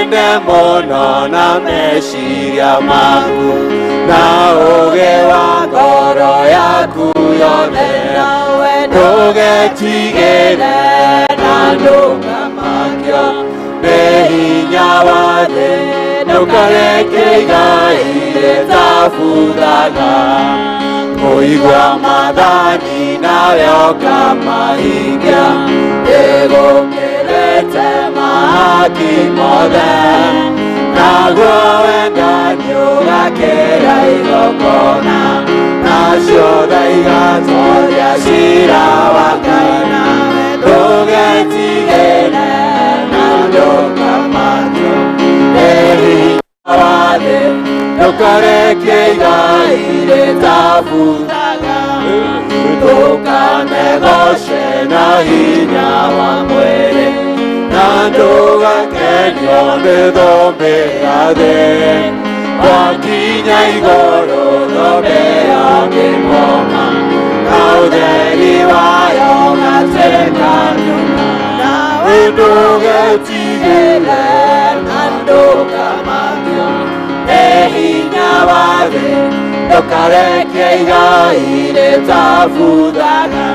Wende mũno na meciria maku na ũũgĩ wa ngoro yaku yothe. Ndũgetigĩre na ndũkamakio nĩ hinya wa thĩ, ndũkareke igai rĩtabuthaga. Kũigua maathani nawe ũkamahingia ĩgũkĩrĩte mahaki mothe, naguo wendani ũgakĩra igongona, nacio tha igatoria ciira wa Ngai. Ndũgetigĩre na ndũkamakio nĩ hinya wa thĩ, ndũkareke igai rĩtabuthaga. Ndũkanegoce na hinya wa mwĩrĩ, na ndũgakenio nĩ thũmbĩ ya thĩ. Wakinya igũrũ thũmbĩ ĩyo ndĩkũma, na ũtheri wayo ũgatuĩka nduma. Ndũgetigĩre na ndũkamakio nĩ hinya wa thĩ, ndũkareke igai rĩtabuthaga.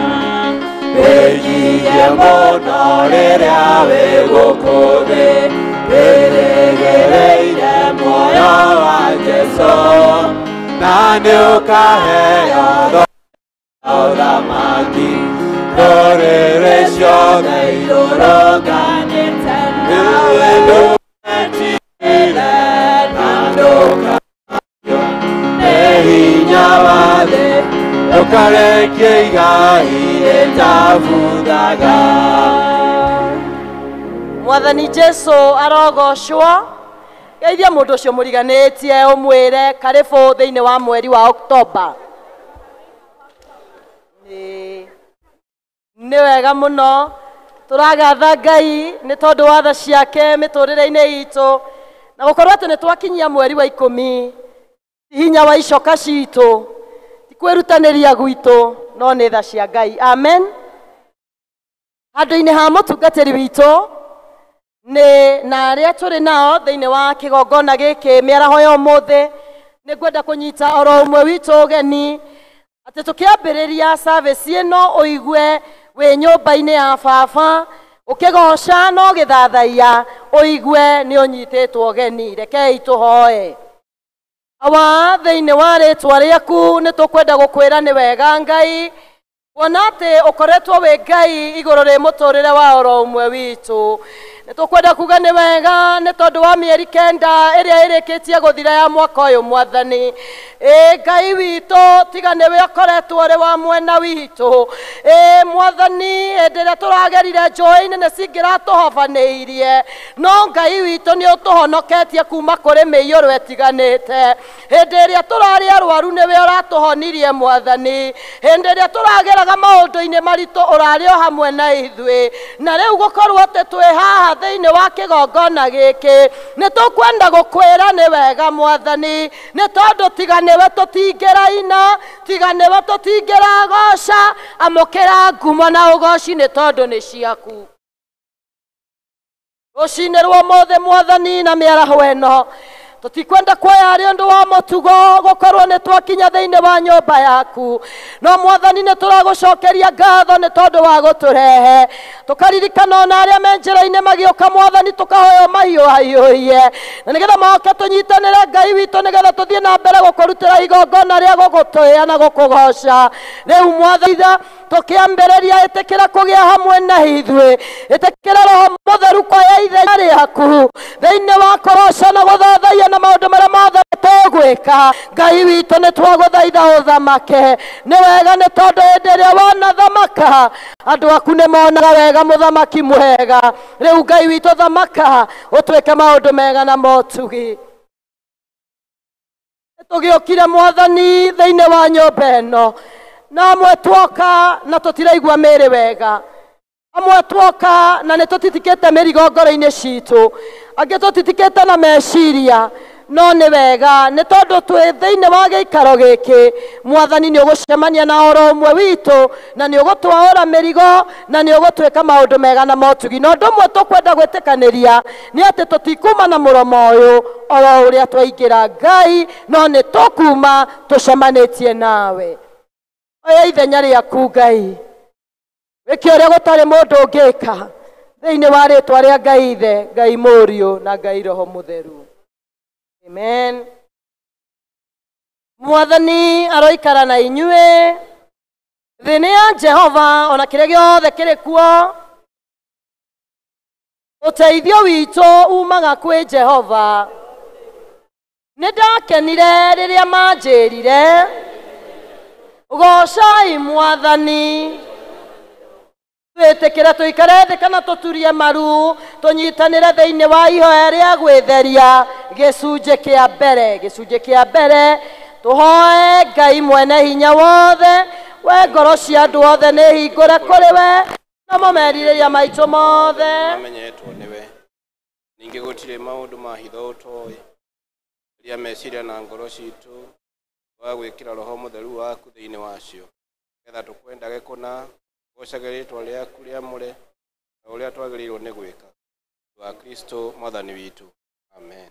Wĩnyihie mũno rĩrĩa wĩ gũkũ thĩ, wĩrĩgĩrĩire muoyo wa Jesũ, na nĩũkaheo ũthamaki ndũrĩrĩ ciothe irũrũnganĩte nawe. Ndũgetigĩre na ndũkamakio nĩ hinya wa thĩ, ndũkarekie igai rĩtabuthaga. Mwathani Jesu arogocwo. Geithia mũndũ ũcio mũriganĩtie ũmwĩre karibu thĩinĩ wa mweri wa Oktoba. Nĩ wega mũno tũragatha Ngai nĩ tondũ wa tha ciake mĩtũrĩre-inĩ itũ, na gũkorwo atĩ nĩ twakinyia mweri wa 10, ti hinya wa icoka citũ, ti kwĩrutanĩria gwitũ, no nĩ tha cia Ngai. Amen. Handũ-inĩ ha mũtungatĩri witũ nĩ na arĩa tũrĩ nao thĩinĩ wa kĩgongona gĩkĩ mĩaraho ya ũmũthĩ, nĩ ngwenda kũnyita oro ũmwe witũ ũgeni atĩ tũkĩambĩrĩria service ĩno ũigue wĩ nyũmba-inĩ ya baba ũkĩgoca na ũgĩthathaiya, ũigue nĩ ũnyitĩtwo ũgeni. Rekei tũhoe. Awa, thĩinĩ wa rĩtwa rĩaku nĩ tũkwenda gũkwĩra nĩ wega Ngai, kuona atĩ ũkoretwo wĩ Ngai igũrũ rĩ mũtũrĩre wa oro ũmwe witũ. Nĩ tũkwenda kuga nĩ wega nĩ tondũ wa mĩeri 9 ĩrĩa ĩrĩkĩtie gũthira ya mwaka ũyũ Mwathani. Ĩ Ngai witũ, tiga nĩwe ũkoretwo ũrĩ wa mwena witũ. Ĩ Mwathani, hĩndĩ ĩrĩa tũragerire njũĩ-inĩ nĩ cingĩratũhobanĩirie, no Ngai witũ nĩ ũtũhonoketie kuma kũrĩ mĩiyũro ĩtiganĩte. Hĩndĩ ĩrĩa tũrarĩ arwaru nĩwe ũratũhonirie Mwathani. Hĩndĩ ĩrĩa tũrageraga maũndũ-inĩ maritũ ũrarĩ o hamwe na ithuĩ. Na rĩu gũkorwo atĩ twĩ haha thĩinĩ wa kĩgongona gĩkĩ, nĩ tũkwenda gũkwĩra nĩ wega Mwathani, nĩ tondũ tiga nĩwe tũtingĩraina, tiga nĩwe tũtingĩragoca. Amũkĩra ngumo na ũgoci nĩ tondũ nĩ ciaku. Rũcinĩ rwa ũmũthĩ Mwathani na mĩaraho ĩno, tũtikwenda kuoya arĩ ũndũ wa mũtugo gũkorwo nĩ twakinya thĩinĩ wa nyũmba yaku, no Mwathani nĩ tũragũcokeria ngatho nĩ tondũ wa gũtũrehe. Tũkaririkana ona arĩa me njĩra-inĩ magĩũka Mwathani, tũkahoya ũmahiũhahiũhie na nĩgetha moke tũnyitanĩre Ngai witũ, nĩgetha tũthiĩ na mbere gũkũrutĩra igongona rĩa gũgũtũĩa na gũkũgoca. Rĩu Mwathani, tũkĩambĩrĩria, ĩtĩkĩra kũgĩa hamwe na ithuĩ, ĩtĩkĩra Roho Mũtheru kuoya ithenya rĩaku thĩinĩ wa kũroca na gũthathaiya na maũndũ marĩa mothe tũgwĩka. Ngai witũ, nĩ twagũthaitha ũthamake. Nĩ wega nĩ tondũ hĩndĩ ĩrĩa wanathamaka andũ aku nĩ monaga wega, mũthamaki mwega. Rĩu Ngai witũ, thamaka ũtuĩke maũndũ mega na motugi. Tũgĩũkire Mwathani thĩinĩ wa nyũmba ĩno, na amwe tuoka na tũtiraigua mĩĩrĩ wega, amwe tuoka na nĩ tũtitikĩte mĩrigo ngoro-inĩ citũ, angĩ tũtitikĩte na meciria. No nĩ wega nĩ tondũ twĩ thĩinĩ wa gĩikaro gĩkĩ mwathani nĩ ũgũcemania na oro ũmwe witũ na nĩ ũgũtwaũra mĩrigo na nĩ ũgũtwĩka maũndũ mega na motugi. Na ũndũ ũmwe tũkwenda gwĩtĩkanĩria nĩ atĩ tũtikuma na mũromo ũyũ oro ũrĩa twaingĩra Ngai, no nĩ tũkuma tũcemanĩtie nawe. Oya ithenya rĩaku Ngai, wĩke ũrĩa gũtarĩ mũndũ ũngĩka thĩinĩ wa rĩtwa rĩa Ngai Ithe, Ngai Mũriũ na Ngai Roho Mũtheru. Amen. Mwathani aroikara na inyuĩ. Thĩ nĩ ya Jehova ona kĩrĩa gĩothe kĩrĩ kuo. Ũteithio witũ umaga kwĩ Jehova. Nĩ ndakenire rĩrĩa manjĩrire, gocai mwathani. Twĩtĩkĩre tũikare thĩ kana tũturie maru, tũnyitanĩre thĩinĩ wa ihoya rĩa gwĩtheria. Gĩcunjĩ kĩa mbere, gĩcunjĩ kĩa mbere, tũhoe Ngai mwene hinya wothe, we ngoro cia andũ othe nĩ hingũre kũrĩ we, namo merirĩria maitũ mothe mamenyetwo nĩwe. Ningĩ gũtirĩ maũndũ ma hitho ũtoĩ, rĩa meciria na ngoro citũ wa gwĩkĩra Roho Mũtheru waku thĩinĩ wacio, nĩgetha tũkwendage kũna, gocage rĩtwa rĩaku rĩamũre na ũrĩa twagĩrĩirwo nĩ gwĩka wa Kristo mwathani witũ. Amen.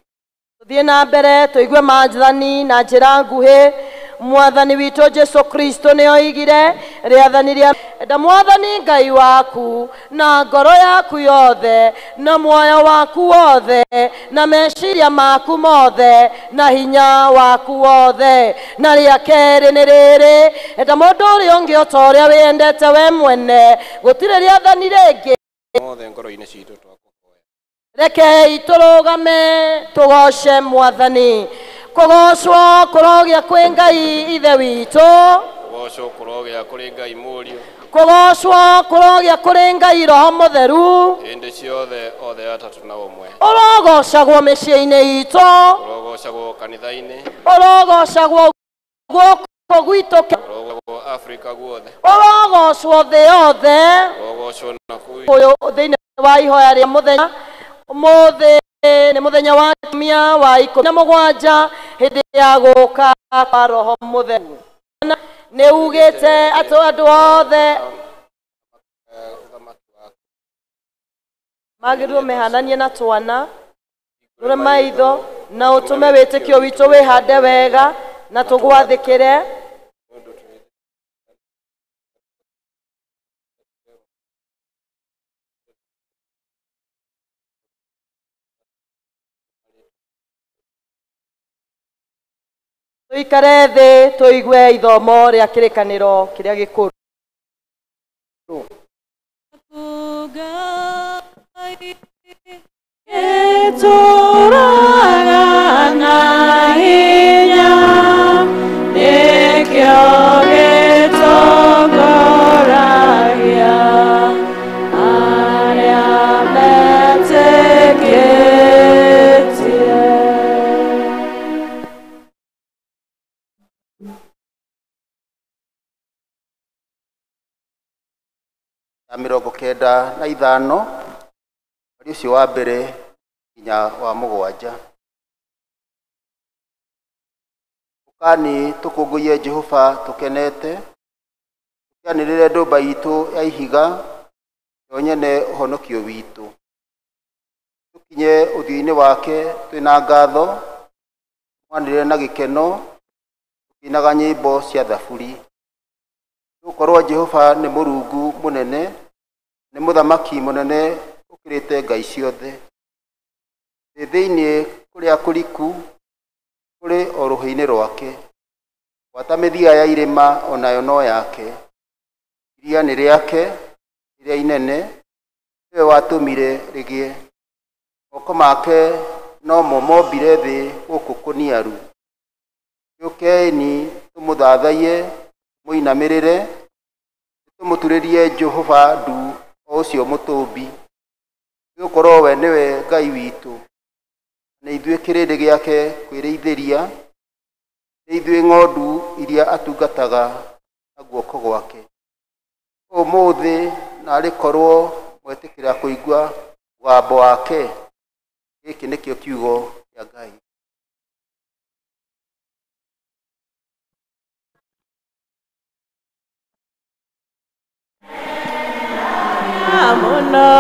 Tuthiĩ na mbere tũigue maathani na njĩra nguhĩ. Mwathani witũ Jesu Kristo nĩ oigire rĩathani rĩa enda mwathani Ngai waku na ngoro yaku yothe na muoyo waku wothe na meciria maku mothe na hinya waku wothe. Na rĩa kerĩ nĩ rĩrĩ, enda mũndũ ũrĩa ũngĩ o ta ũrĩa wĩyendete we mwene. Gũtirĩ rĩathani rĩngĩ mothe ngoro-inĩ citũ twakũhoya. Rekei tũrũgame tũgoce mwathani. Kũgocwo kũrogĩa kwĩ Ngai Ithe witũ, Kũgocwo kũrogĩa kũrĩ Ngai Mũriũ, kũgocwo kũrogĩa kũrĩ Ngai Roho Mũtheru, hĩndĩ ciothe othe atatũ na ũmwe. Ũrogocagwo mĩciĩ-inĩ itũ, Ũrogocagwo kanitha-inĩ, ũrogocagwo gũkũ gwitũ, ũrogocagwo Afrika guothe, ũrogocwo thĩ yothe. Ũrogocwo na kũu Ũyũ thĩinĩ wa ihoya rĩa mũthenya ũmũthĩ nĩ mũthenya wa kiumia wa 17 hĩndĩ ya gũka kwa Roho Mũtheru. Nĩ ugĩte atĩ andũ othe magĩrĩirwo mehananie na twana, tũre maitho na ũtũme wĩtĩkio witũ wĩhande wega na tũgwathĩkĩre. Tũikare thĩ tũigue ithomo rĩa kĩrĩkanĩro kĩrĩa gĩkũrũ. Ĩtũraga na hinya, nĩkĩo gĩtongoragia arĩa metĩkĩtie. Na 95 mweri ũcio wa mbere nginya wa 7. Ũkani tũkũngũiye Jehova tũkenete, tũkĩanĩrĩre ndũmba itũ ya ihiga, yo nyene ũhonokio witũ. Tũkinye ũthiũ-inĩ wake twĩna ngatho, tũmwanĩrĩre na gĩkeno, tũkĩinaga nyĩmbo cia thaburi. Nĩgũkorwo Jehova nĩ Mũrungu mũnene, nĩ mũthamaki mũnene ũkĩrĩte ngai ciothe. Thĩ thĩinĩ kũrĩa kũriku kũrĩ o rũhĩ-inĩ rwake, gwata mĩthia ya irĩma onayo no yake. Iria nĩ rĩake rĩrĩa inene, nĩwe watũmire rĩgĩe. Moko make nomo mombire thĩ gũkũ kũniaru. Gĩũkei tũmũthathaiye, tũmũinamĩrĩre, tũmũturĩrie Jehova ndu o ũcio mũtũmbi. Nĩgũkorwo we nĩwe Ngai witũ, na ithuĩ kĩrĩndĩ gĩake kwĩrĩithĩria, nĩ ithuĩ ng'ondu iria atungataga na guoko gwake. Ũmũthĩ naarĩ korwo mwetĩkĩra kũigua mũgambo wake. Gĩkĩ nĩkĩo kiugo kĩa Ngai. Mũno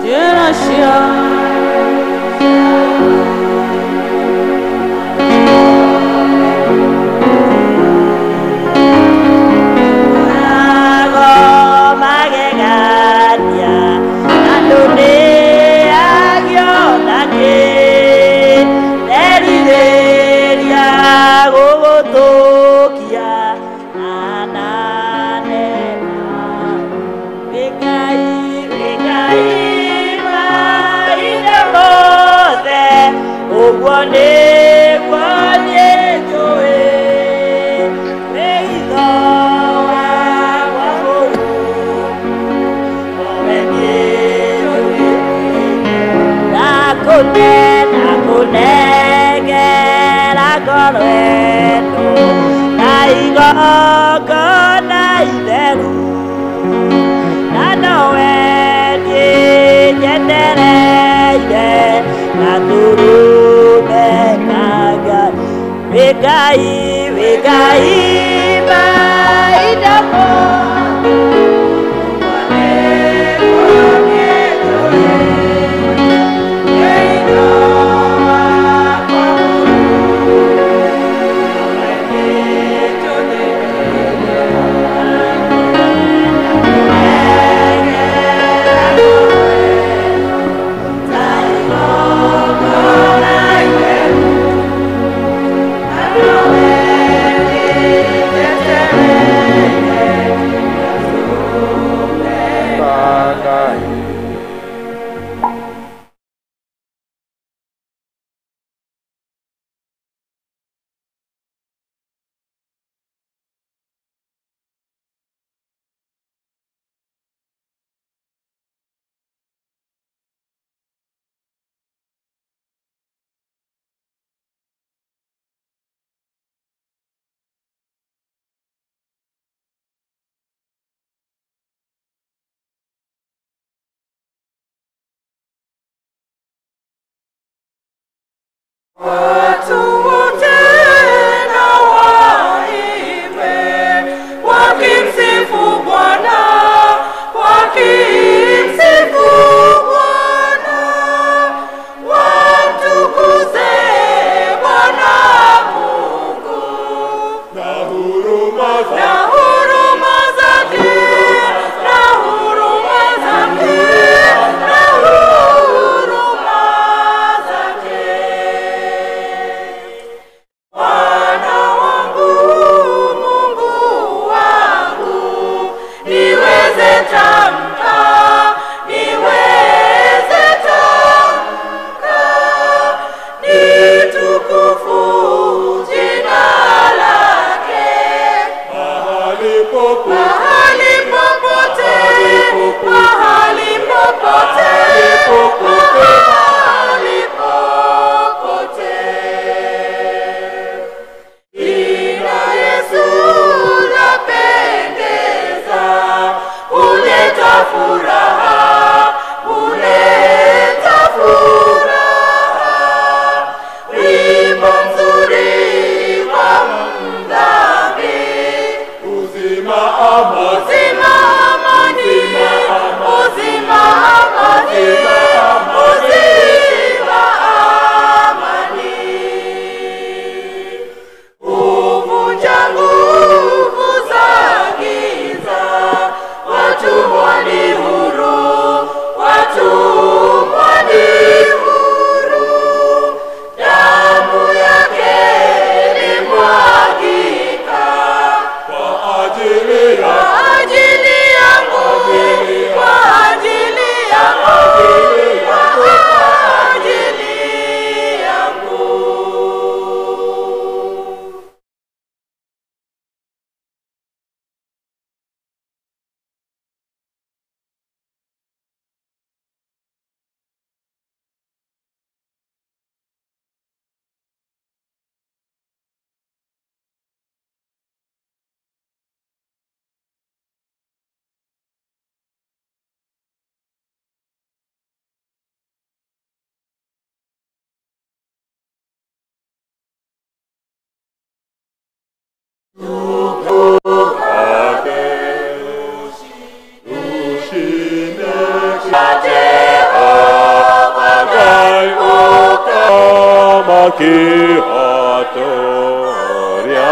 njĩra cia magegania andũ nĩ agĩonake erirĩria gũgũtũkia ananena Ngai Ngai mahinda mothe ũguo nĩguo niĩ njũĩ wĩitho wakwa mũrũ nowe niĩ njũĩ ndakũnengera ngoro ĩno na igongona itheru na nowe niĩ nyendereire gatũrũme ka Ngai wĩ Ngai wĩ Ngai mahinda mothe Watu wote na waimbe, wakimsifu Bwana, wakimsifu Bwana, wamtukuze Bwana Mungu Na huruma na huruma zake, na huruma zake, na huruma zake. Bwana wangu, Mungu wangu, niweze tamka, niweze tamka, nitukufu jina lake. Mahali popote, Mahali popote, mahali popote, mahali popote. Jina Yesu lapendeza, huleta furaha, huleta furaha. Wimbo mzuri kwa mdhambi. Uzima amani, Uzima amani, uzima amani, uzima amani. Huvunja nguvu za giza, watumwa ni huru, watumwa ni huru. Damu yake ilimwagika kwa ajili ya kwa ajili yangu, kwa ajili yangu, kwa ajili yangu. Jehova Ngai ũthamaki atũũria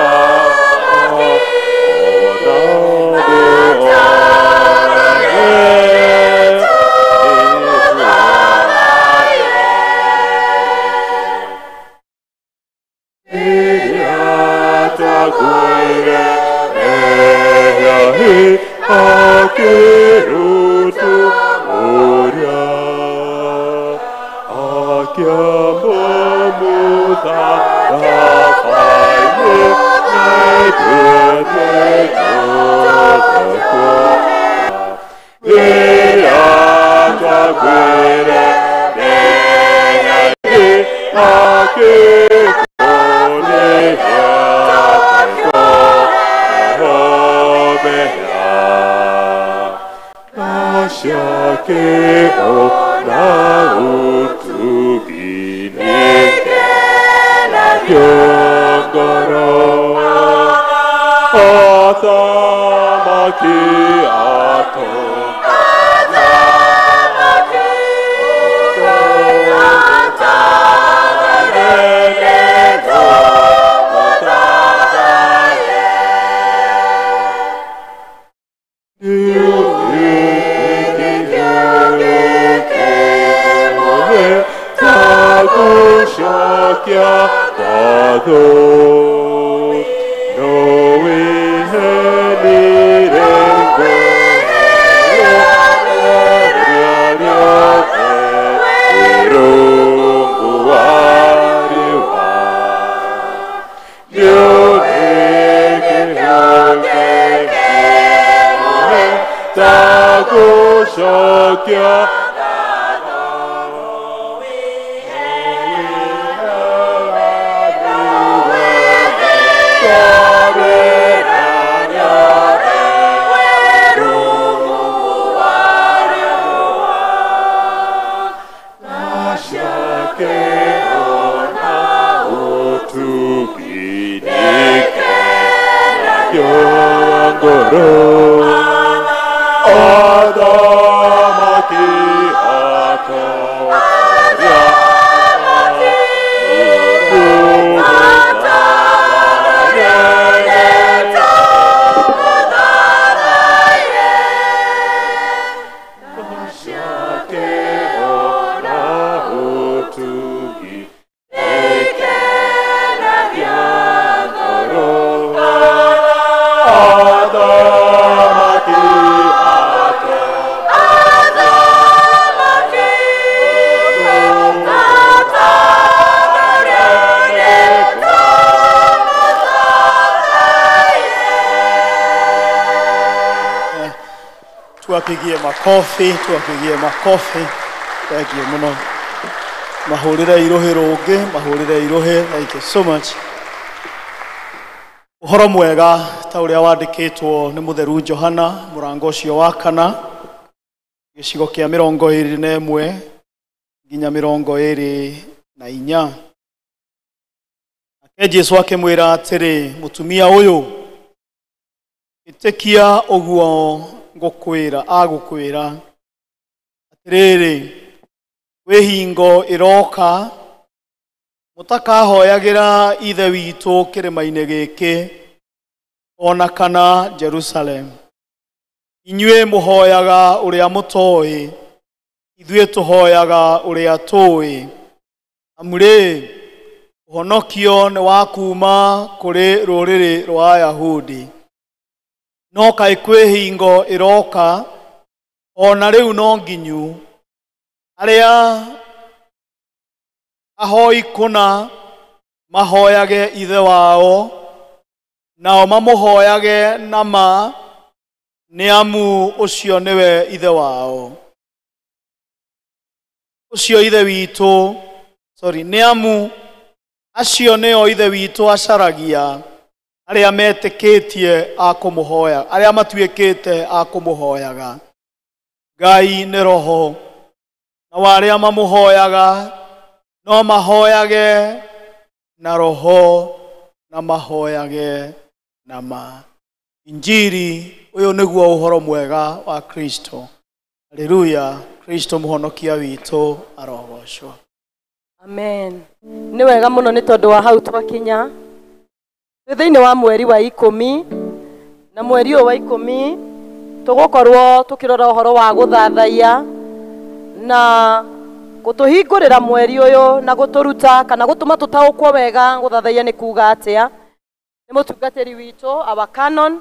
Tuwapigie makofi, tuwapigie makofi. Thank you muno. Mahũrĩre irohe rũngĩ, mahũrĩre irohe. Thank you so much. Ũhoro mwega ta ũrĩa wandĩkĩtwo nĩ mũtheru Johana mũrango ũcio wa kana gĩcigo kĩa 21 nginya 24. Nake Jesũ akĩmwĩra atĩrĩ, mũtumia ũyũ, ĩtĩkia ũguo ngũkwĩra agũkwĩra atĩrĩrĩ, kwĩ hingo ĩroka mũtakahoyagĩra Ithe witũ kĩrĩma-inĩ gĩkĩ ona kana Jerusalem. Inyuĩ mũhoyaga ũrĩa mũtoĩ, ithuĩ tũhoyaga ũrĩa tũĩ. Amu rĩ, ũhonokio nĩ wa kuuma kũrĩ rũrĩrĩ rwa Ayahudi. No kaĩ kwĩ hingo ĩroka ona rĩu no nginyu arĩa ahoi kũna mahoyage Ithe wao, nao mamũhoyage na ma, nĩ amu ũcio nĩwe Ithe wao. Ũcio Ithe witũ, sorry, nĩ amu acio nĩo Ithe witũ acaragia arĩa metĩkĩtie a kũmũhoya, arĩa matuĩkĩte a kũmũhoyaga. Ngai nĩ roho, na arĩa mamũhoyaga no mahoyage na roho na mahoyage na ma. Injiri ũyũ nĩguo ũhoro mwega wa Kristo. Haleluya. Kristo mũhonokia witũ arogocwo. Amen. Nĩ wega mũno nĩ tondũ wa hau twakinya. Twĩ thĩinĩ wa mweri wa 10 na mweri ũyũ wa 10 tũgũkorwo tũkĩrora ũhoro wa gũthathaiya na gũtũhingũrĩra mweri ũyũ na gũtũruta kana gũtũma tũtaũkwo wega gũthathaiya nĩ kuga atĩa. Nĩ mũtungatĩri witũ our canon.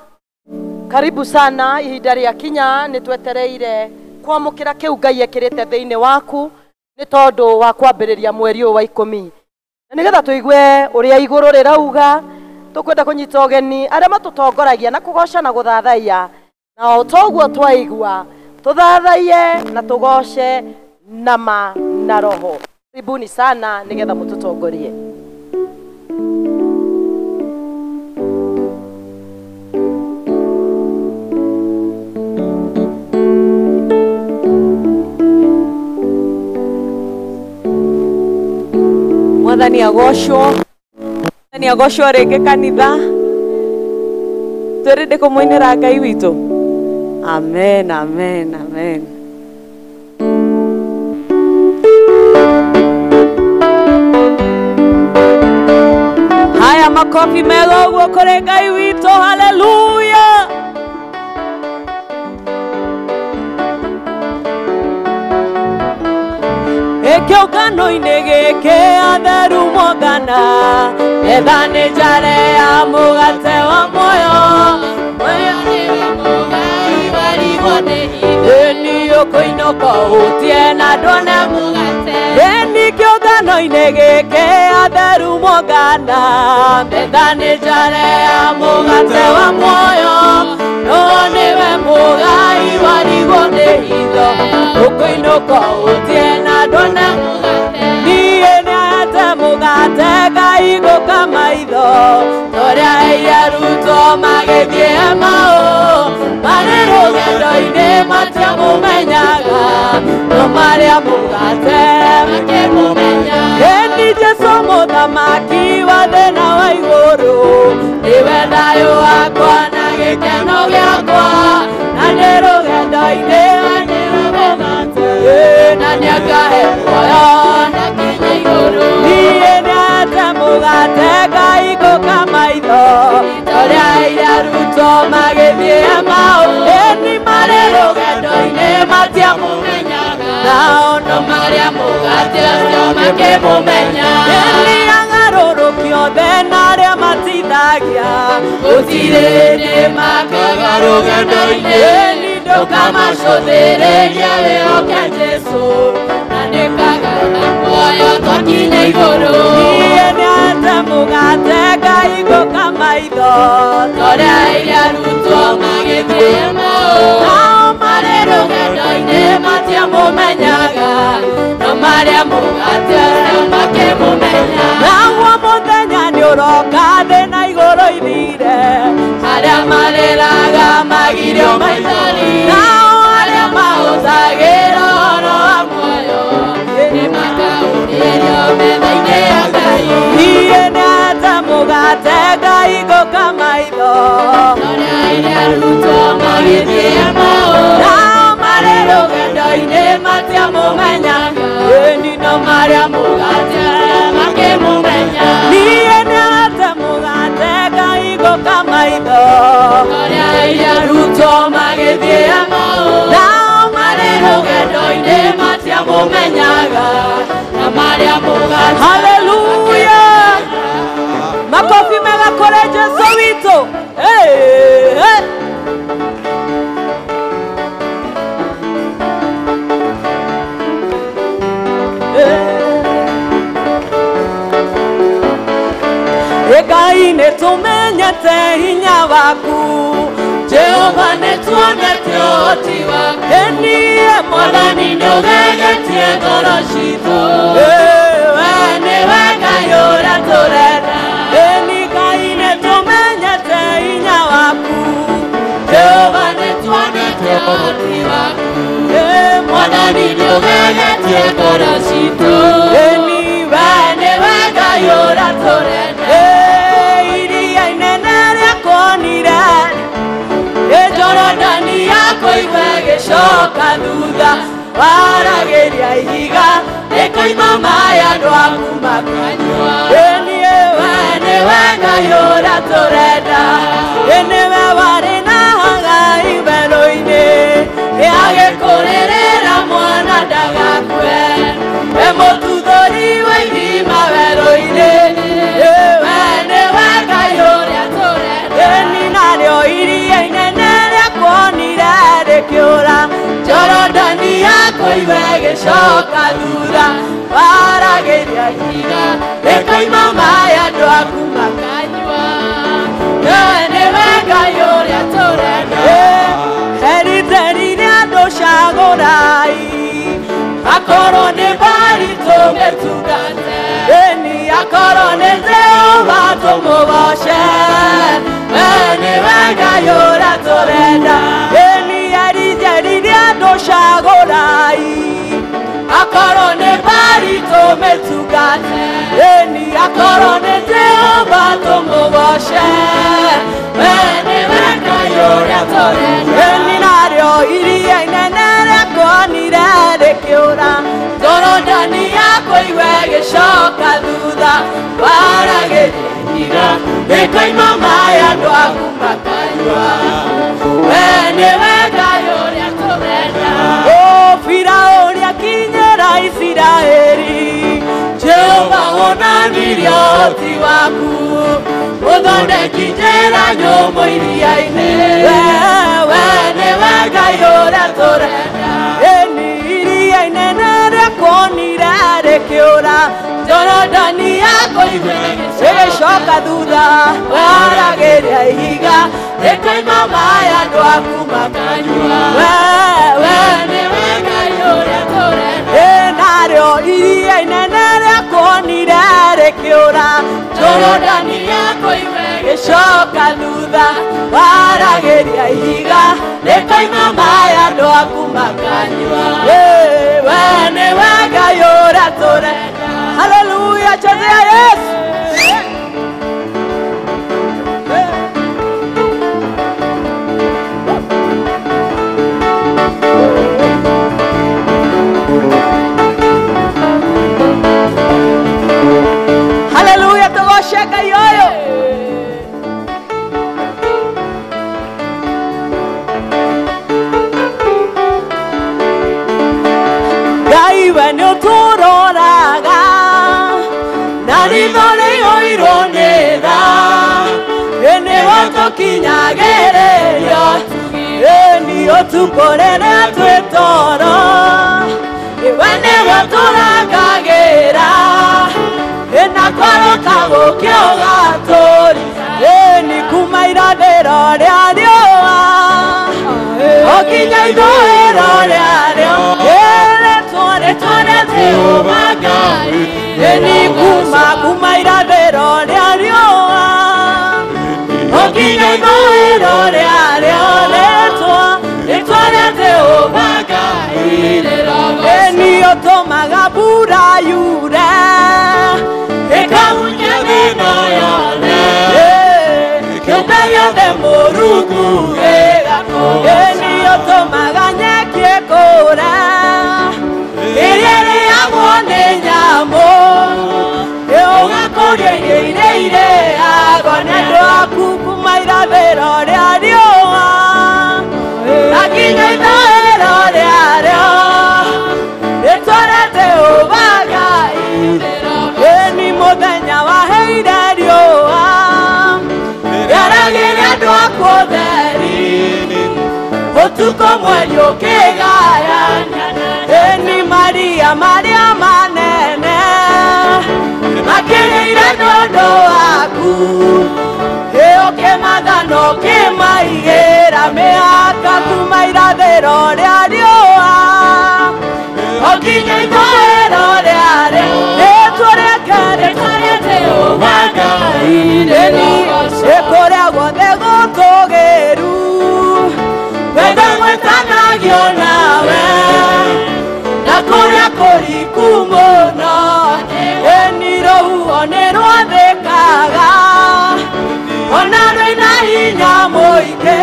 Karibu sana, ihinda rĩa kinya nĩ twetereire kwamũkĩra kĩu Ngai ekĩrĩte thĩinĩ waku nĩ tondũ wa kwambĩrĩria mweri ũyũ wa 10. Na nĩgetha tũigue ũrĩa igũrũ rĩrauga, tũkwenda kũnyita ũgeni arĩa matũtongoragia na kũgoca na gũthathaiya, na o toguo twaigua tũthathaiye na tũgoce na ma na roho. Karibuni sana nĩgetha mũtũtongorie. Mwathani agocwo. Mwathani agocwo rĩngĩ kanitha. Twĩrĩ ndĩkũmũinĩra Ngai witũ. Amen, amen, amen. Haya, makofi mega ũguo kũrĩ Ngai witũ. Haleluya. Kĩũngano-inĩ gĩkĩ atheru mongana, metha nĩ njare ya mũgate wa muoyo. Muoyo nĩwe mũgai warigwo nĩ hitho. Ĩni ũkũinũka ũtie na ndwone mũgate. Ĩni kĩũngano-inĩ gĩkĩ atheru mongana, metha nĩ njare ya mũgate wa muoyo. No nĩwe mũgai warigwo nĩ hitho. Ũkũinũka ũtie na ndwone mũgate. Niĩ nĩahete mũgate ngaigũka maitho, torĩa arutwo magĩthiĩ Emau. Marĩ rũgendo-inĩ matiamũmenyaga, no marĩa mũgate makĩmũmenya. Ĩni Jesũ mũthamaki wa thĩ na wa igũrũ, nĩwe thayũ wakwa na gĩkeno gĩakwa, na ndĩ rũgendo-inĩ nĩwe mũgate, na nĩakahe muoyo na kinya igũrũ. Niĩ nĩahete mũgate ngaigũka maitho, torĩa arutwo magĩthiĩ Emau. Ĩni marĩ rũgendo-inĩ matiamũmenyaga, nao no marĩa mũgate ũcio makĩmũmenya. Ĩni agarũrũki othe na arĩa matithagia, gũtirĩ hĩndĩ makaga rũgendo-inĩ. Ĩni ndũkamacũthĩrĩrie wĩhoke Jesũ, na nĩkagana muoyo twakinya igũrũ. Niĩ nĩahete mũgate ngaigũka maitho, torĩa arutwo magĩthiĩ Emau. Nao marĩ rũgendo-inĩ matiamũmenyaga, no marĩa mũgate ũcio makĩmũmenya. Naguo mũthenya nĩũroka thĩ na igũrũ ithire, arĩa marĩraga magirio maithori, nao arĩa mahũthagĩra ũhoro wa muoyo nĩmakaũrĩrio metha-inĩ ya Ngai. Niĩ nĩahete mũgate ngaigũka maitho, torĩa arutwo magĩthiĩ Emau. Nao marĩ rũgendo-inĩ matiamũmenyaga, ĩni no marĩa mũgate makĩmũmenya. Niĩ nĩahete mũgate ngaigũka maitho, torĩa arutwo magĩthiĩ Emau. Nao marĩ rũgendo-inĩ matiamũmenyaga, na marĩa mũgate. Haleluya. Makofi mega kũrĩ Jesũ witũ. Hey, hey. Ngai nĩtũmenyete hinya waku, Jehova nĩtuonete ũhoti waku. Ĩniĩ Mwathani nĩũgegetie ngoro citũ, we nĩwe Ngai ũrĩa tũrenda. Ĩni Ngai nĩtũmenyete hinya waku, Jehova nĩtuonete ũhoti waku. Mwathani nĩũgegetie ngoro citũ, ĩni we nĩwe Ngai ũrĩa tũrenda. Iria inene rĩakuonire, Jorodani yakũigua ĩgĩcoka thutha, Waragĩria ihiga rĩkoima maĩ andũ aku makanyua. Ĩniĩ we nĩwe Ngai ũrĩa tũrenda. Ĩnĩwe warĩ na Hagai werũ-inĩ, agĩkũrĩrĩra mwana ndagakue. E mũtuthũri wa irima werũ-inĩ, we nĩwe Ngai ũrĩa tũrenda. Ĩni narĩo iria inene rĩakuonire rĩkĩũra, Jorodani yakũiwe ĩgĩcoka thutha. Waragĩria ihiga rĩkoima maĩ andũ aku makanyua. We nĩwe Ngai ũrĩa tũrenda. Eriteri andũ cagũrai, akorwo nĩ Bari tũmĩtungate, ĩni akorwo nĩ Jehova tũmũgoce. We nĩwe Ngai ũrĩa tũrenda. Ĩni eriteri andũ cagũrai, akorwo nĩ Bari tũmĩtungate, ĩni akorwo nĩ Jehova tũmũgoce. We nĩwe Ngai ũrĩa tũrenda. Ĩni narĩo iria inene rĩakuonire rĩkĩũra, Jorodani yakũiwe ĩgĩcoka thutha. Waragĩria ihiga rĩkoima maĩ andũ aku makanyua. We nĩwe Ngai ũrĩa tũrenda. Ó Firaũni akinyĩra Isiraeli, Jehova wonanirie ũhoti waku, ũthondeki njĩra nyũmũ iria-inĩ. We nĩwe Ngai ũrĩa tũrenda. Ĩni iria inene rĩakuonire rĩkĩũra, Jorodani yakũiwe ĩgĩcoka thutha. Waragĩria ihiga rĩkoima maĩ andũ aku makanyua. We nĩwe Ngai ũrĩa tũrenda. Ĩ narĩo iria inene rĩakuonire rĩkĩũra, Jorodani yakũiwe ĩgĩcoka thutha. Waragĩria ihiga rĩkoima maĩ andũ aku makanyua. We nĩwe Ngai ũrĩa tũrenda. Haleluya, chezea Yesu. Haleluya, tũgoce Ngai ũyũ. Ngai we nĩ ũtũroraga na ritho rĩiyũirwo nĩ tha, nĩwe ũtũkinyagĩrĩria, ĩni ũtukũ rĩrĩa twĩ toro, we nĩwe tũrangagĩra, na kwarũka gũkĩũga tũri, ĩni kuma irathĩro rĩa riũa o nginya ithũĩro rĩarĩo, ĩrĩtwo rĩtwa rĩa Jehova Ngai, ĩni kuma irathĩro rĩa riũa o nginya ithũĩro rĩarĩo, rĩtwa rĩa Jehova Ngai, ĩni ũtũmaga mbura yure ĩkahunyia thĩna yothe, kĩũmbe gĩothe Mũrungu gĩgakũra, ĩni ũtũmaga nyeki ĩkũre ĩrĩa ĩrĩagwo nĩ nyamũ, ũgakũria irio iria irĩagwo nĩ andũ aku kuma irathĩro rĩa riũa na nginya ithũĩro rĩarĩo, rĩtwa rĩa Jehova Ngai, ĩni mũthenya waheire riũa rĩaragĩria andũ aku ũtheri, ũtukũ mweri ũkĩgayania, ĩni maria marĩa manene makĩrĩire nĩ ũndũ waku, ũkĩmatha na ũkĩmaigĩra mĩhaka kuma irathĩro rĩa riũa o nginya ithũĩro rĩarĩo, rĩtwa rĩake rĩtwa rĩa Jehova Ngai, ĩni kũrĩa guothe gũtũũgĩru wendo gwĩtanagio nawe, na kũrĩa kũriku mũno ĩni rũhuho nĩ rwathĩkaga, ona rwĩna hinya mũingĩ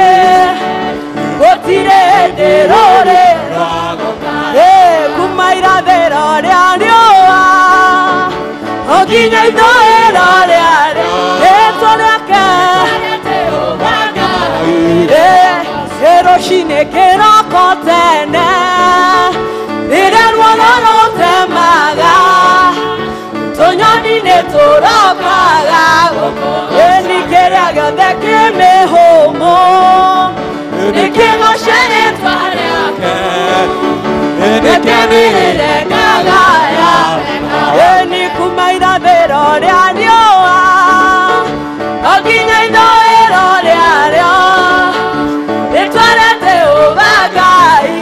gũtirĩ hĩndĩ rũrĩ rwagoka. Oginya ithũĩro rĩarĩo rĩtwa rĩake rũcinĩ kĩroko tene rĩrĩa ruoro rũtemaga tũnyoni nĩ tũrokaga ĩni kĩrĩa gĩothe kĩ mĩhũmũ nĩkĩgoce rĩtwa rĩake nĩkĩanĩrĩre ngagaya ĩni kuma irathĩro rĩa riũa o nginya ithũĩro rĩarĩo rĩtwa rĩa Jehova Ngai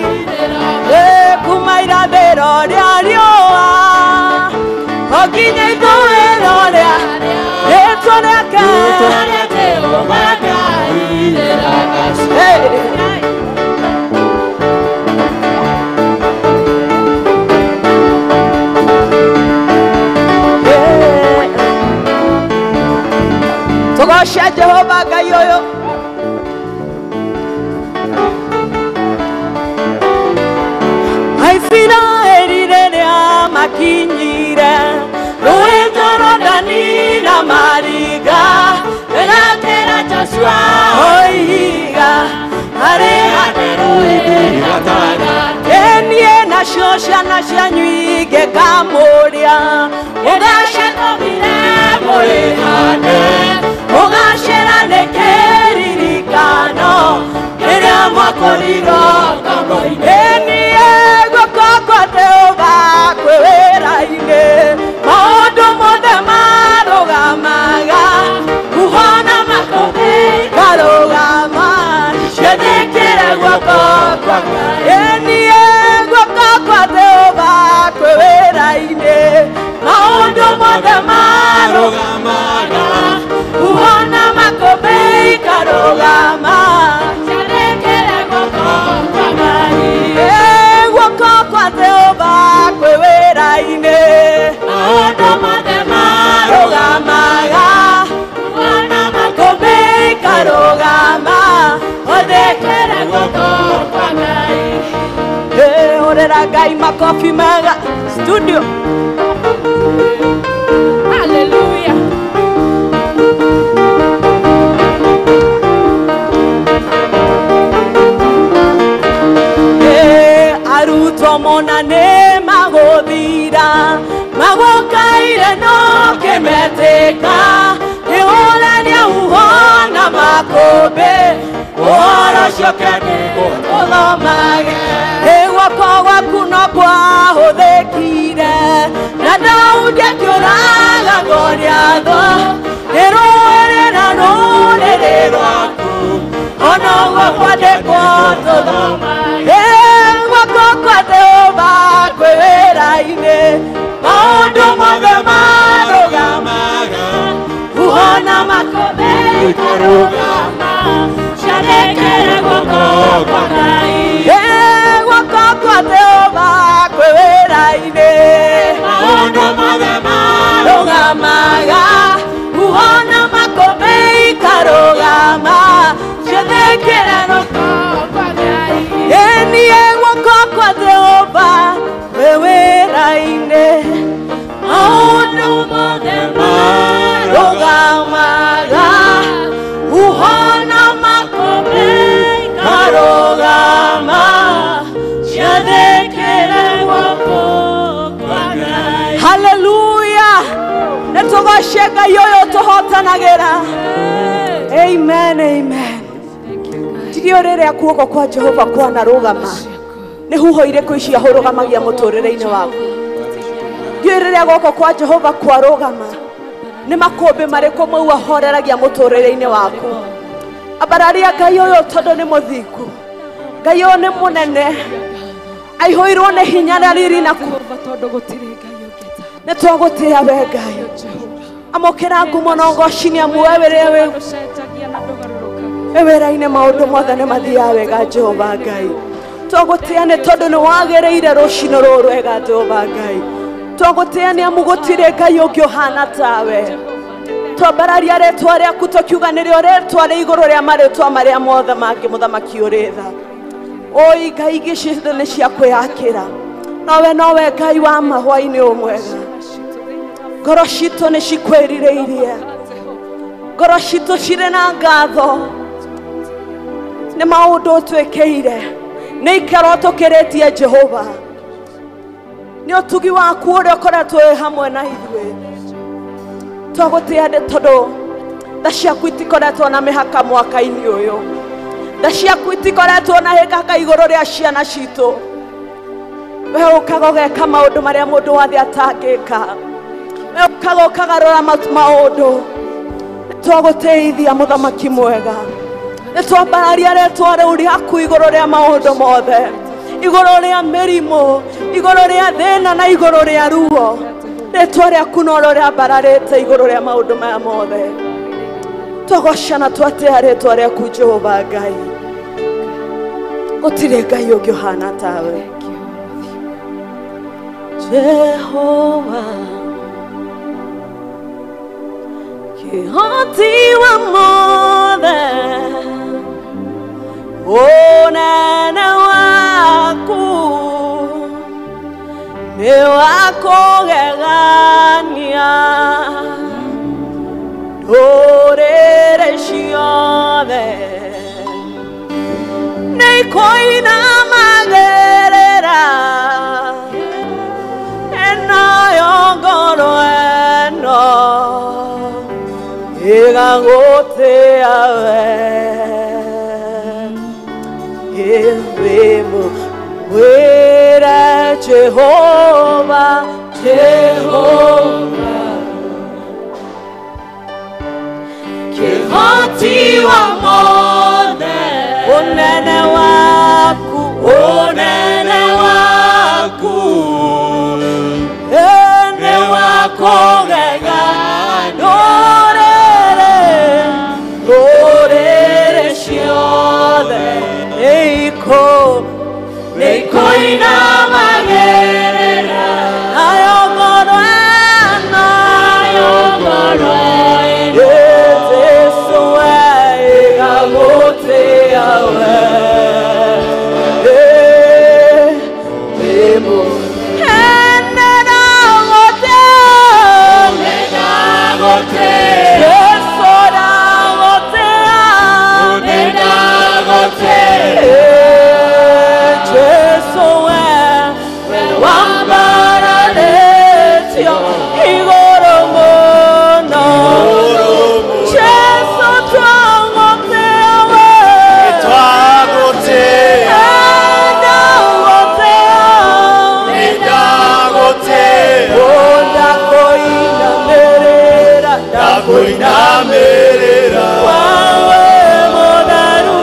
kuma irathĩro rĩa riũa o nginya ithũĩro rĩa rĩtwa rĩake Tũgoce Jehova Ngai ũyũ. Aisiraeli rĩrĩa makinyire rũĩ Jorodani na mariga ĩgakĩra Joshua oiga harĩ hatheru ĩniĩ nacio ciana cianyu ingĩkamũria mũgacetũmire mũrĩhane mũgacĩra nĩ kĩririkano kĩrĩa mwakorirwo ngombo-inĩ ĩniĩ guoko kwa Jehova kwĩ wĩra-inĩ maũndũ mothe marũgamaga kuhona makũmbĩ karũgama ciathĩkĩre guoko kwa Ngai ĩniĩ guoko kwa Jehova kwĩ wĩra-inĩ maũndũ mothe marũgamaga kuhona makũmbĩ karũgama ciathĩkĩre guoko kwa Ngai guoko kwa Jehova kwĩ wĩra-inĩ maũndũ mothe marũgamaga kuhona makũmbĩ karũgama othekere guoko kwa Ngai. Horera Ngai makofi mega studio. Hallelujah. Arutwo mona nĩ magũthira magũkaire no kĩmetĩka kĩhũrania huho na makũmbĩ ũhoro ũcio kĩndĩkwo tũthomage guoko gwaku no kwahũthĩkire na Daudi akĩũraga Goliathũ ĩrũĩrĩra rũrĩrĩ rwaku ona ũguo kwandĩkwo tũthomage guoko kwa Jehova kwĩ wĩra-inĩ maũndũ mothe marũgamaga huho na makũmbĩ ikarũgama ciathĩkĩre guoko kwa Ngai guoko kwa Jehova kwĩ wĩra-inĩ maũndũ mothe marũgamaga huho na makũmbĩ ikarũgama ciathĩkĩre guoko kwa Ngai ĩniĩ guoko kwa Jehova kwĩ wĩra-inĩ maũndũ mothe marũgamaga huho na makũmbĩ ikarũgama ciathĩkĩre guoko kwa Ngai. Hallelujah. Nĩtũgoce Ngai ũyũ tũhotanagĩra. Amen, amen. Ndiũĩ rĩrĩa guoko kwa Jehova kwanarũgama nĩ huho irĩkũ icio ahũrũgamagia mũtũrĩre-inĩ waku. Ndiũĩ rĩrĩa guoko kwa Jehova kwarũgama nĩ makũmbĩ marĩkũ mau ahoreragia mũtũrĩre-inĩ waku. Ambararia Ngai ũyũ tondũ nĩ mũthingu. Ngai ũyũ nĩ mũnene aihũirwo nĩ hinya na riri na nĩ twagũtĩĩa we Ngai. Amũkĩra ngumo na ũgoci nĩ amu we wĩrĩa wĩ wĩra-inĩ maũndũ mothe nĩ mathiaga wega Jehova Ngai. Twagũtĩĩa nĩ tondũ nĩ wagĩrĩire rũcinĩ rũrũ rwega Jehova Ngai. Twagũtĩĩa nĩ amu gũtirĩ Ngai ũngĩ ũhana tawe. Twambararia rĩtwa rĩaku tũkiuga nĩrĩo rĩtwa rĩ igũrũ rĩa marĩtwa marĩa mothe mangĩ mũthamaki ũrĩ tha. Oi Ngai ingĩ ciothe nĩ cia kwĩyakĩra nowe nowe Ngai wa ma hwaĩ-inĩ ũyũ mwega. Ngoro citũ nĩ cikwĩrirĩirie. Ngoro citũ cirĩ na ngatho nĩ maũndũ ũtwĩkĩire, nĩ ikaro tũkĩrĩtie Jehova, nĩ ũtugi waku ũrĩa ũkoretwo wĩ hamwe na ithuĩ. Twagũtĩa nĩ tondũ tha ciaku itikoretwo na mĩhaka mwaka-inĩ ũyũ, tha ciaku itikoretwo na mĩhaka igũrũ rĩa ciana citũ. We ũkaga ũgeka maũndũ marĩa mũndũ wa thĩ atangĩka, we ũkaga ũkagarũra maũndũ. Twagũtĩithia mũthamaki mwega, nĩ twambararia rĩtwa rĩu rĩaku igũrũ rĩa maũndũ mothe, igũrũ rĩa mĩrimũ, igũrũ rĩa thĩna na igũrũ rĩa ruo. Rĩtwa rĩaku norĩo rĩambararĩte igũrũ rĩa maũndũ maya mothe. Twagocana twatĩa rĩtwa rĩaku Jehova Ngai. Gũtirĩ Ngai ũngĩ ũhana tawe. Jehova kĩhoti wa mothe, ũnene waku nĩ wa kũgegania, ndũrĩrĩ ciothe nĩ ikũinamagĩrĩra, nayo ngoro ĩno ĩgagũtĩa we. Wĩmwĩre Jehova, Jehova kĩhoti wa mothe, ũnene waku, ũnene waku nĩ wa kũgegania, ndũrĩrĩ, ndũrĩrĩ ciothe nĩ ikũinamagĩrĩra, nayo ngoro ĩno, nayo ngoro ĩno Jesũ we ĩgagũtĩa we. Ndakoinamerera wawe mũtheru,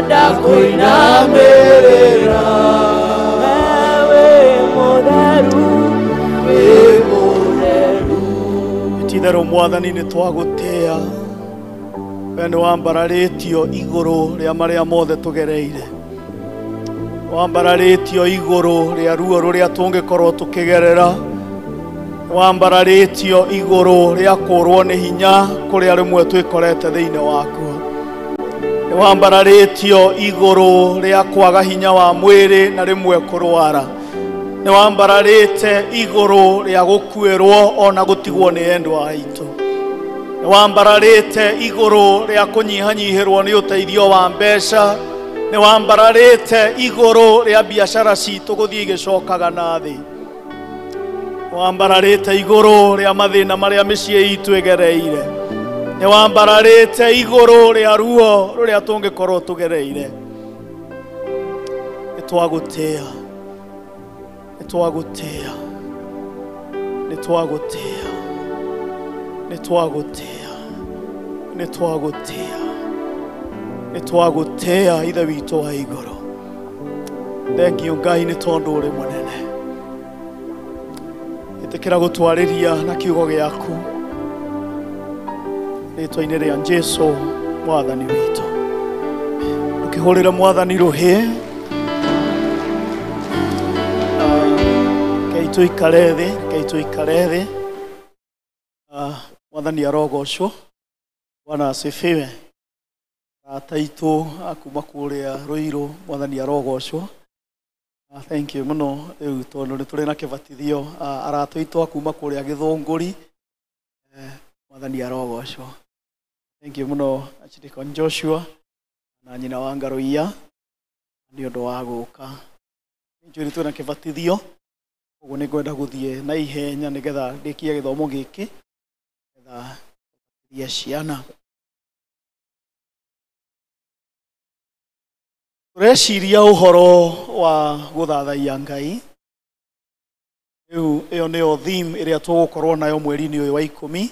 Ndakoinamerera wewe mũtheru, wĩ mũtheru. Ititherũ mwathani nĩ twagũtĩa, we nĩ wambararĩtio igũrũ rĩa marĩa mothe tũgereire, wambararĩtio igũrũ rĩa ruo rũrĩa tũngĩkorwo tũkĩgerera, wambararĩtio igũrũ rĩa kũrwo nĩ hinya kũrĩa rĩmwe twĩkorete thĩinĩ wakuo, nĩ wambararĩtio igũrũ rĩa kwaga hinya wa mwĩrĩ na rĩmwe kũrwara, nĩ wambararĩte igũrũ rĩa gũkuĩrwo ona gũtigwo nĩ endwa aitũ, nĩ wambararĩte igũrũ rĩa kũnyihanyihĩrwo nĩ ũteithio wa mbeca, nĩ wambararĩte igũrũ rĩa biacara citũ gũthiĩ igĩcokaga na thĩ, nĩ wambararĩte igũrũ rĩa mathĩna marĩa mĩciĩ itũ ĩgereire, nĩ wambararĩte igũrũ rĩa ruo rũrĩa tũngĩkorwo tũgereire. Nĩ twagũtĩa, nĩ twagũtĩa, nĩ twagũtĩa, nĩ twagũtĩa, nĩ twagũtĩa. Nĩ twagũtĩa Ithe witũ wa igũrũ. Thank you Ngai nĩ tondũ ũrĩ mũnene. Ĩtĩkĩra gũtwarĩria na kiugo gĩaku rĩtwa-inĩ rĩa Jesũ mwathani witũ. Ndũkĩhũrĩre mwathani rũhĩ. Rekei tũikare thĩ, rekei tũikare thĩ. Mwathani arogocwo. Bwana asifiwe. Arata aitũ a kuma kũrĩa Ruiru, mwathani arogocwo. Thank you mũno rĩu tondũ nĩ tũrĩ na kĩbatithio. Arata aitũ a kuma kũrĩa Gĩthũngũri, mwathani arogocwo. Thank you mũno Archdeacon Joshua na nyina wa Ngaruiya nĩ ũndũ wa gũka. Nĩ njũĩ nĩ twĩna kĩbatithio, ũguo nĩ ngwenda gũthiĩ na ihenya nĩgetha ndĩkie gĩthomo gĩkĩ nĩgetha tũbatithie ciana. Tũreciria ũhoro wa gũthathaiya Ngai. Rĩu ĩyo nĩyo theme ĩrĩa tũgũkorwo nayo mweri-inĩ ũyũ wa 10.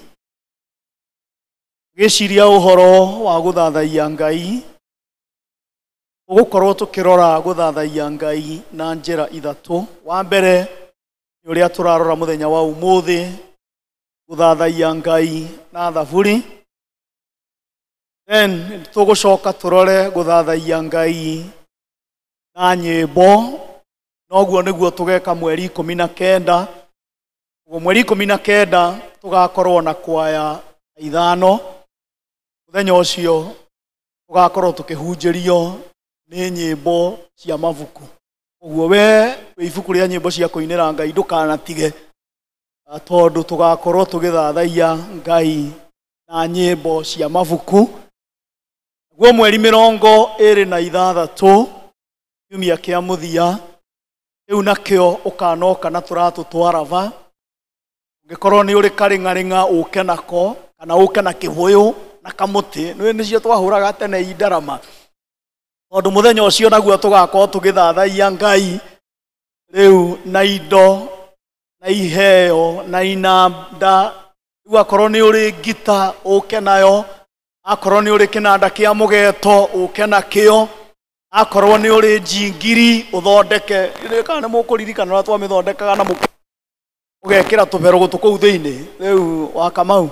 Gĩciria ũhoro wa gũthathaiya Ngai, tũgũkorwo tũkĩrora gũthathaiya Ngai na njĩra ithatũ. Wa mbere nĩ ũrĩa tũrarora mũthenya wa ũmũthĩ, gũthathaiya Ngai na thaburi. Then tũgũcoka tũrore gũthathaiya Ngai na nyĩmbo. Noguo nĩguo tũgeka mweri 19. Ũguo mweri 19 tũgakorwo na kwaya 5. Mũthenya ũcio tũgakorwo tũkĩhunjĩrio nĩ nyĩmbo cia mabuku. Ũguo we wĩ ibuku rĩa nyĩmbo cia kũinĩra Ngai ndũkanatige, tondũ tũgakorwo tũgĩthathaiya Ngai na nyĩmbo cia mabuku. Guo mweri 26 kiumia kĩa mũthia rĩu nakĩo ũkanoka na tũratũ twa raba. Ũngĩkorwo nĩ ũrĩ karĩng'arĩng'a ũke nako, kana ũke na kĩbũyũ na kamũtĩ, nĩ nĩcio twahũraga tene indarama. Tondũ mũthenya ũcio naguo tũgakorwo tũgĩthathaiya Ngai rĩu na indo na iheo na inanda. Rĩu akorwo nĩ ũrĩ ngita ũke nayo, akorwo nĩ ũrĩ kĩnanda kĩa mũgeto ũke nakĩo, akorwo nĩ ũrĩ njingiri ũthondeke. Kana nĩ mũkũririkana ũrĩa twamĩthondekaga na ũgekĩra tũberũgũtũ kũu thĩinĩ. Rĩu wa Kamau,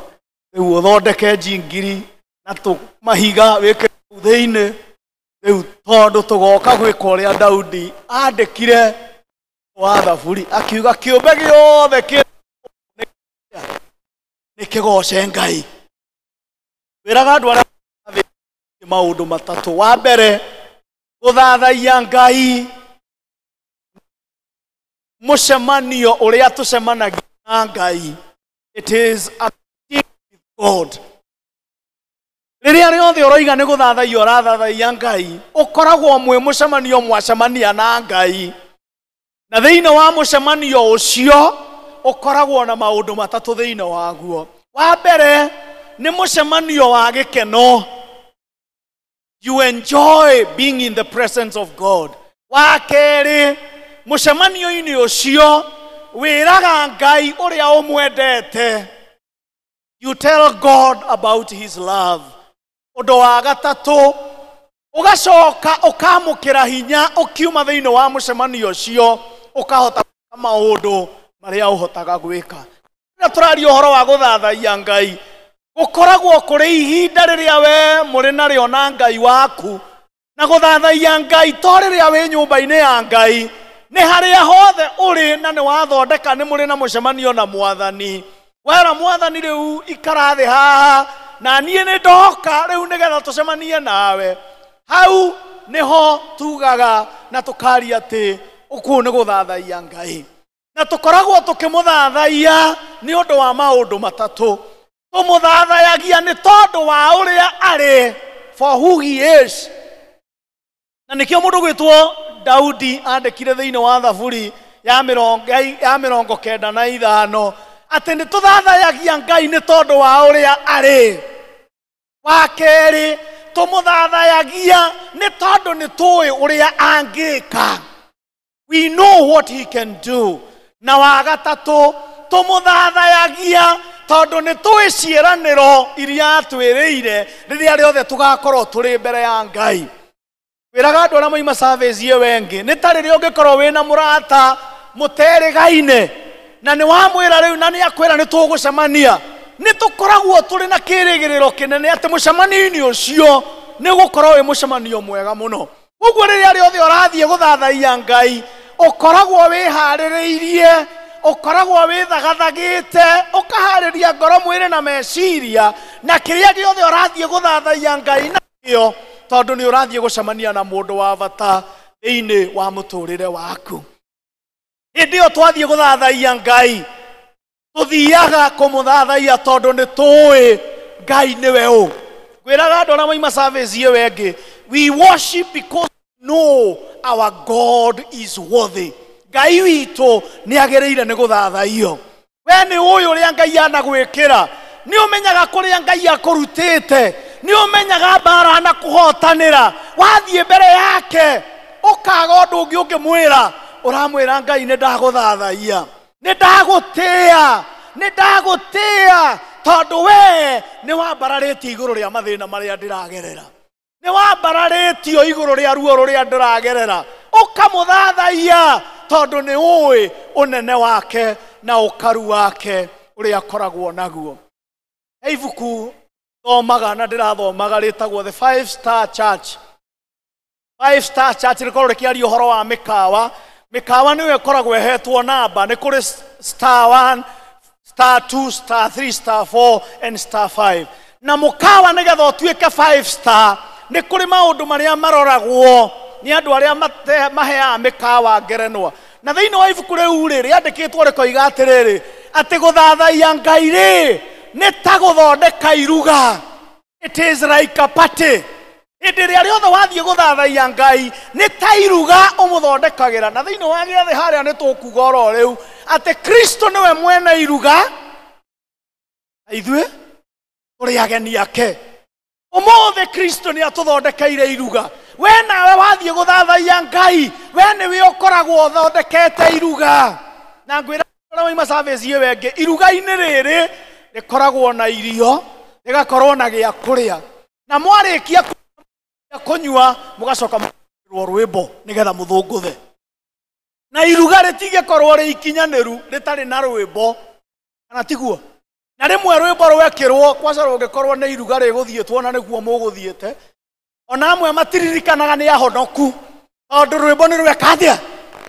rĩu ũthondeke njingiri na tũmahiga wĩkĩre kũu thĩinĩ. Rĩu tondũ tũgoka gwĩka ũrĩa Daudi andĩkire wa thaburi, akiuga kĩũmbe gĩothe nĩ kĩgoce Ngai. Wĩraga andũ arĩa maũndũ matatũ. Wa mbere, gũthathaiya Ngai mũcemanio ũrĩa tũcemanagia na Ngai. It is a meeting with God. Rĩrĩa rĩothe ũroiga nĩ gũthathaiya ũrathathaiya Ngai, ũkoragwo mwĩ mũcemanio mwacemania na Ngai. Na thĩinĩ wa mũcemanio ũcio ũkoragwo na maũndũ matatũ thĩinĩ waguo. Wa mbere nĩ mũcemanio wa gĩkeno. You enjoy being in the presence of God. Wa kerĩ, mũcemanio-inĩ ũcio wĩraga Ngai ũrĩa ũmwendete. You tell God about his love. Ũndũ wa gatatũ, ũgacoka ũkamũkĩra hinya ũkiuma thĩinĩ wa mũcemanio ũcio, ũkahota gwĩka maũndũ marĩa ũhotaga gwĩka. Rĩrĩa tũraria ũhoro wa gũthathaiya Ngai, gũkoragwo kũrĩ ihinda rĩrĩa we mũrĩ narĩo na Ngai waku. Na gũthathaiya Ngai to rĩrĩa wĩ nyũmba-inĩ ya Ngai, nĩ harĩa hothe ũrĩ na nĩ wathondeka nĩ mũrĩ na mũcemanio na mwathani. Wera mwathani rĩu ikara thĩ haha na niĩ nĩ ndoka rĩu nĩgetha tũcemanie nawe. Hau nĩho tugaga na tũkaria atĩ ũkũũ nĩ gũthathaiya Ngai. Na tũkoragwo tũkĩmũthathaiya nĩ ũndũ wa maũndũ matatũ. Tũmũthathayagia nĩ tondũ wa ũrĩa arĩ, for who he is. Na nĩkĩo mũndũ gwĩtwo Daudi andĩkire thĩinĩ wa thaburi ya 95 atĩ nĩ tũthathayagia Ngai nĩ tondũ wa ũrĩa arĩ. Wa kerĩ, tũmũthathayagia nĩ tondũ nĩ tũĩ ũrĩa angĩka. We know what he can do. Na wa gatatũ, tũmũthathayagia tondũ nĩ tũĩ ciĩranĩro iria atwĩrĩire rĩrĩa rĩothe tũgakorwo tũrĩ mbere ya Ngai. Wĩraga andũ arĩa moima service ĩyo ĩngĩ nĩ ta rĩrĩa ũngĩkorwo wĩna mũrata mũterĩgaine na nĩ wamwĩra rĩu na nĩ akwĩra nĩ tũgũcemania, nĩ tũkoragwo tũrĩ na kĩrĩgĩrĩro kĩnene atĩ mũcemanio-inĩ ũcio nĩ ũgũkorwo wĩ mũcemanio mwega mũno. Koguo rĩrĩa rĩothe ũrathiĩ gũthathaiya Ngai ũkoragwo wĩharĩrĩirie, ũkoragwo wĩthagathagĩte, ũkaharĩria ngoro, mwĩrĩ na meciria na kĩrĩa gĩothe ũrathiĩ gũthathaiya Ngai nakĩo, tondũ nĩ ũrathiĩ gũcemania na mũndũ wa bata thĩinĩ wa mũtũrĩre waku. Hĩndĩ ĩyo twathiĩ gũthathaiya Ngai tũthiaga kũmũthathaiya tondũ nĩ tũĩ Ngai nĩwe ũ. Ngwĩraga andũ arĩa moima service ĩyo ĩngĩ, we worship because we know our God is worthy. Ngai witũ nĩ agĩrĩire nĩ gũthathaiyo. We nĩ ũĩ ũrĩa Ngai anagwĩkĩra, nĩ ũmenyaga kũrĩa Ngai akũrutĩte, nĩ ũmenyaga mbara anakũhotanĩra. Wathiĩ mbere yake ũkaga ũndũ ũngĩ ũngĩmwĩra, ũramwĩra Ngai nĩ ndagũthathaiya, nĩ ndagũtĩĩa, nĩ ndagũtĩĩa tondũ we nĩ wambararĩtie igũrũ rĩa mathĩna marĩa ndĩragerera, nĩ wambararĩtio igũrũ rĩa ruo rũrĩa ndĩragerera. Ũkamũthathaiya tondũ nĩ ũĩ ũnene wake na ũkaru wake ũrĩa akoragwo naguo. He ibuku thomaga na ndĩrathomaga rĩtagwo The Five Star Church. Five Star Church rĩkorwo rĩkĩaria ũhoro wa mĩkawa. Mĩkawa nĩyo ĩkoragwo ĩhetwo namba, nĩ kũrĩ star 1, star 2, star 3, star 4 and star 5. Na mũkawa nĩgetha ũtuĩke 5 star nĩ kũrĩ maũndũ marĩa maroragwo nĩ andũ arĩa maheaga mĩkawa ngerenwa. Na thĩinĩ wa ibuku rĩu rĩ, rĩandĩkĩtwo rĩkoiga atĩrĩrĩ, atĩ gũthathaiya Ngai rĩ nĩ ta gũthondeka iruga. It is like a party. Hĩndĩ ĩrĩa rĩothe wathiĩ gũthathaiya Ngai nĩ ta iruga ũmũthondekagĩra. Na thĩinĩ wa gĩathĩ harĩa nĩ tũkuga oro rĩu atĩ Kristo nĩwe mwene iruga na ithuĩ tũrĩ ageni ake. Ũmũthĩ Kristo nĩ atũthondekeire iruga. We nawe wathiĩ gũthathaiya Ngai, we nĩwe ũkoragwo ũthondekete iruga. Na ngwĩra arĩa moima service ĩyo ĩngĩ, iruga-inĩ rĩrĩ rĩkoragwo na irio, rĩgakorwo na gĩa kũrĩa, na mwarĩkia kũnyua mũgacoka mũkaĩrwo rwĩmbo nĩgetha mũthũngũthe. Na iruga rĩtingĩkorwo rĩ ikinyanĩru rĩtarĩ na rwĩmbo, kana tiguo? Na rĩmwe rwĩmbo rwekĩrwo kwaca rũngĩkorwo nĩ iruga rĩgũthiĩtwo na nĩguo mũgũthiĩte, ona amwe matiririkanaga nĩ ahonoku tondũ rwĩmbo nĩ rweka atĩa,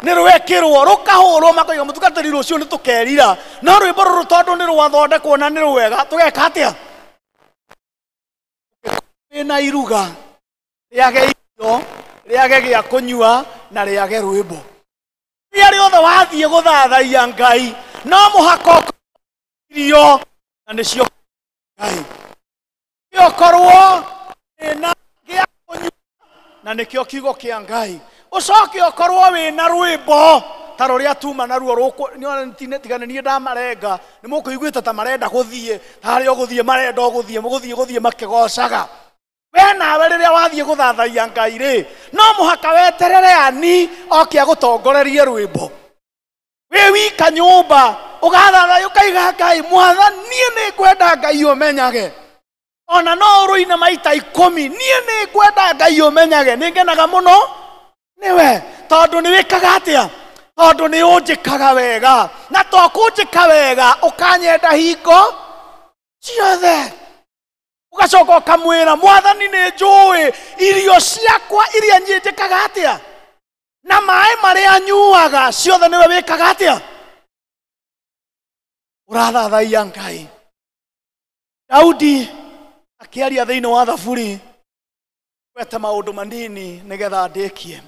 nĩ rwekĩrwo rũkahũrwo, makoiga mũtungatĩri rũciũ nĩ tũkerira, no rwĩmbo rũrũ tondũ nĩ rwathondekwo na nĩ rwega tũgeka atĩa? Wĩna iruga rĩage irio, rĩage gĩa kũnyua na rĩage rwĩmbo. Rĩrĩa rĩothe wathiĩ gũthathaiya Ngai no mũhaka ũkorwo irio na nĩcio Ngai, ũkorwo wĩna gĩa kũnyua na nĩkĩo kiugo kĩa Ngai, ũcoke ũkorwo wĩna rwĩmbo ta rũrĩa tuma naruo rũkũ. Tiga nĩ niĩ ndamarenga, nĩ mũkũiguĩte ta marenda gũthiĩ, ta harĩa ũgũthiĩ marenda ũgũthiĩ, mũgũthiĩ gũthiĩ makĩgocaga. We nawe rĩrĩa wathiĩ gũthathaiya Ngai rĩ, no mũhaka weterere ani oke agũtongorerie rwĩmbo. Wĩ wika nyũmba ũgathathaiya ũkaiga Ngai mwathani niĩ nĩ ngwenda Ngai ũmenyage, ona no ũrũine maita 10, niĩ nĩ ngwenda Ngai ũmenyage, nĩ ngenaga mũno nĩwe tondũ nĩ wĩkaga atĩa, tondũ nĩ ũnjĩkaga wega, na to kũnjĩka wega ũkanyenda hingo ciothe. Ũgacoka ũkamwĩra mwathani nĩ njũĩ irio ciakwa iria niĩ njĩkaga atĩa na maĩ marĩa nyuaga ciothe nĩwe wĩkaga atĩa. Ũrathathaiya Ngai. Daudi akĩaria thĩinĩ wa Thaburi, gwete maũndũ manini nĩgetha ndĩkie.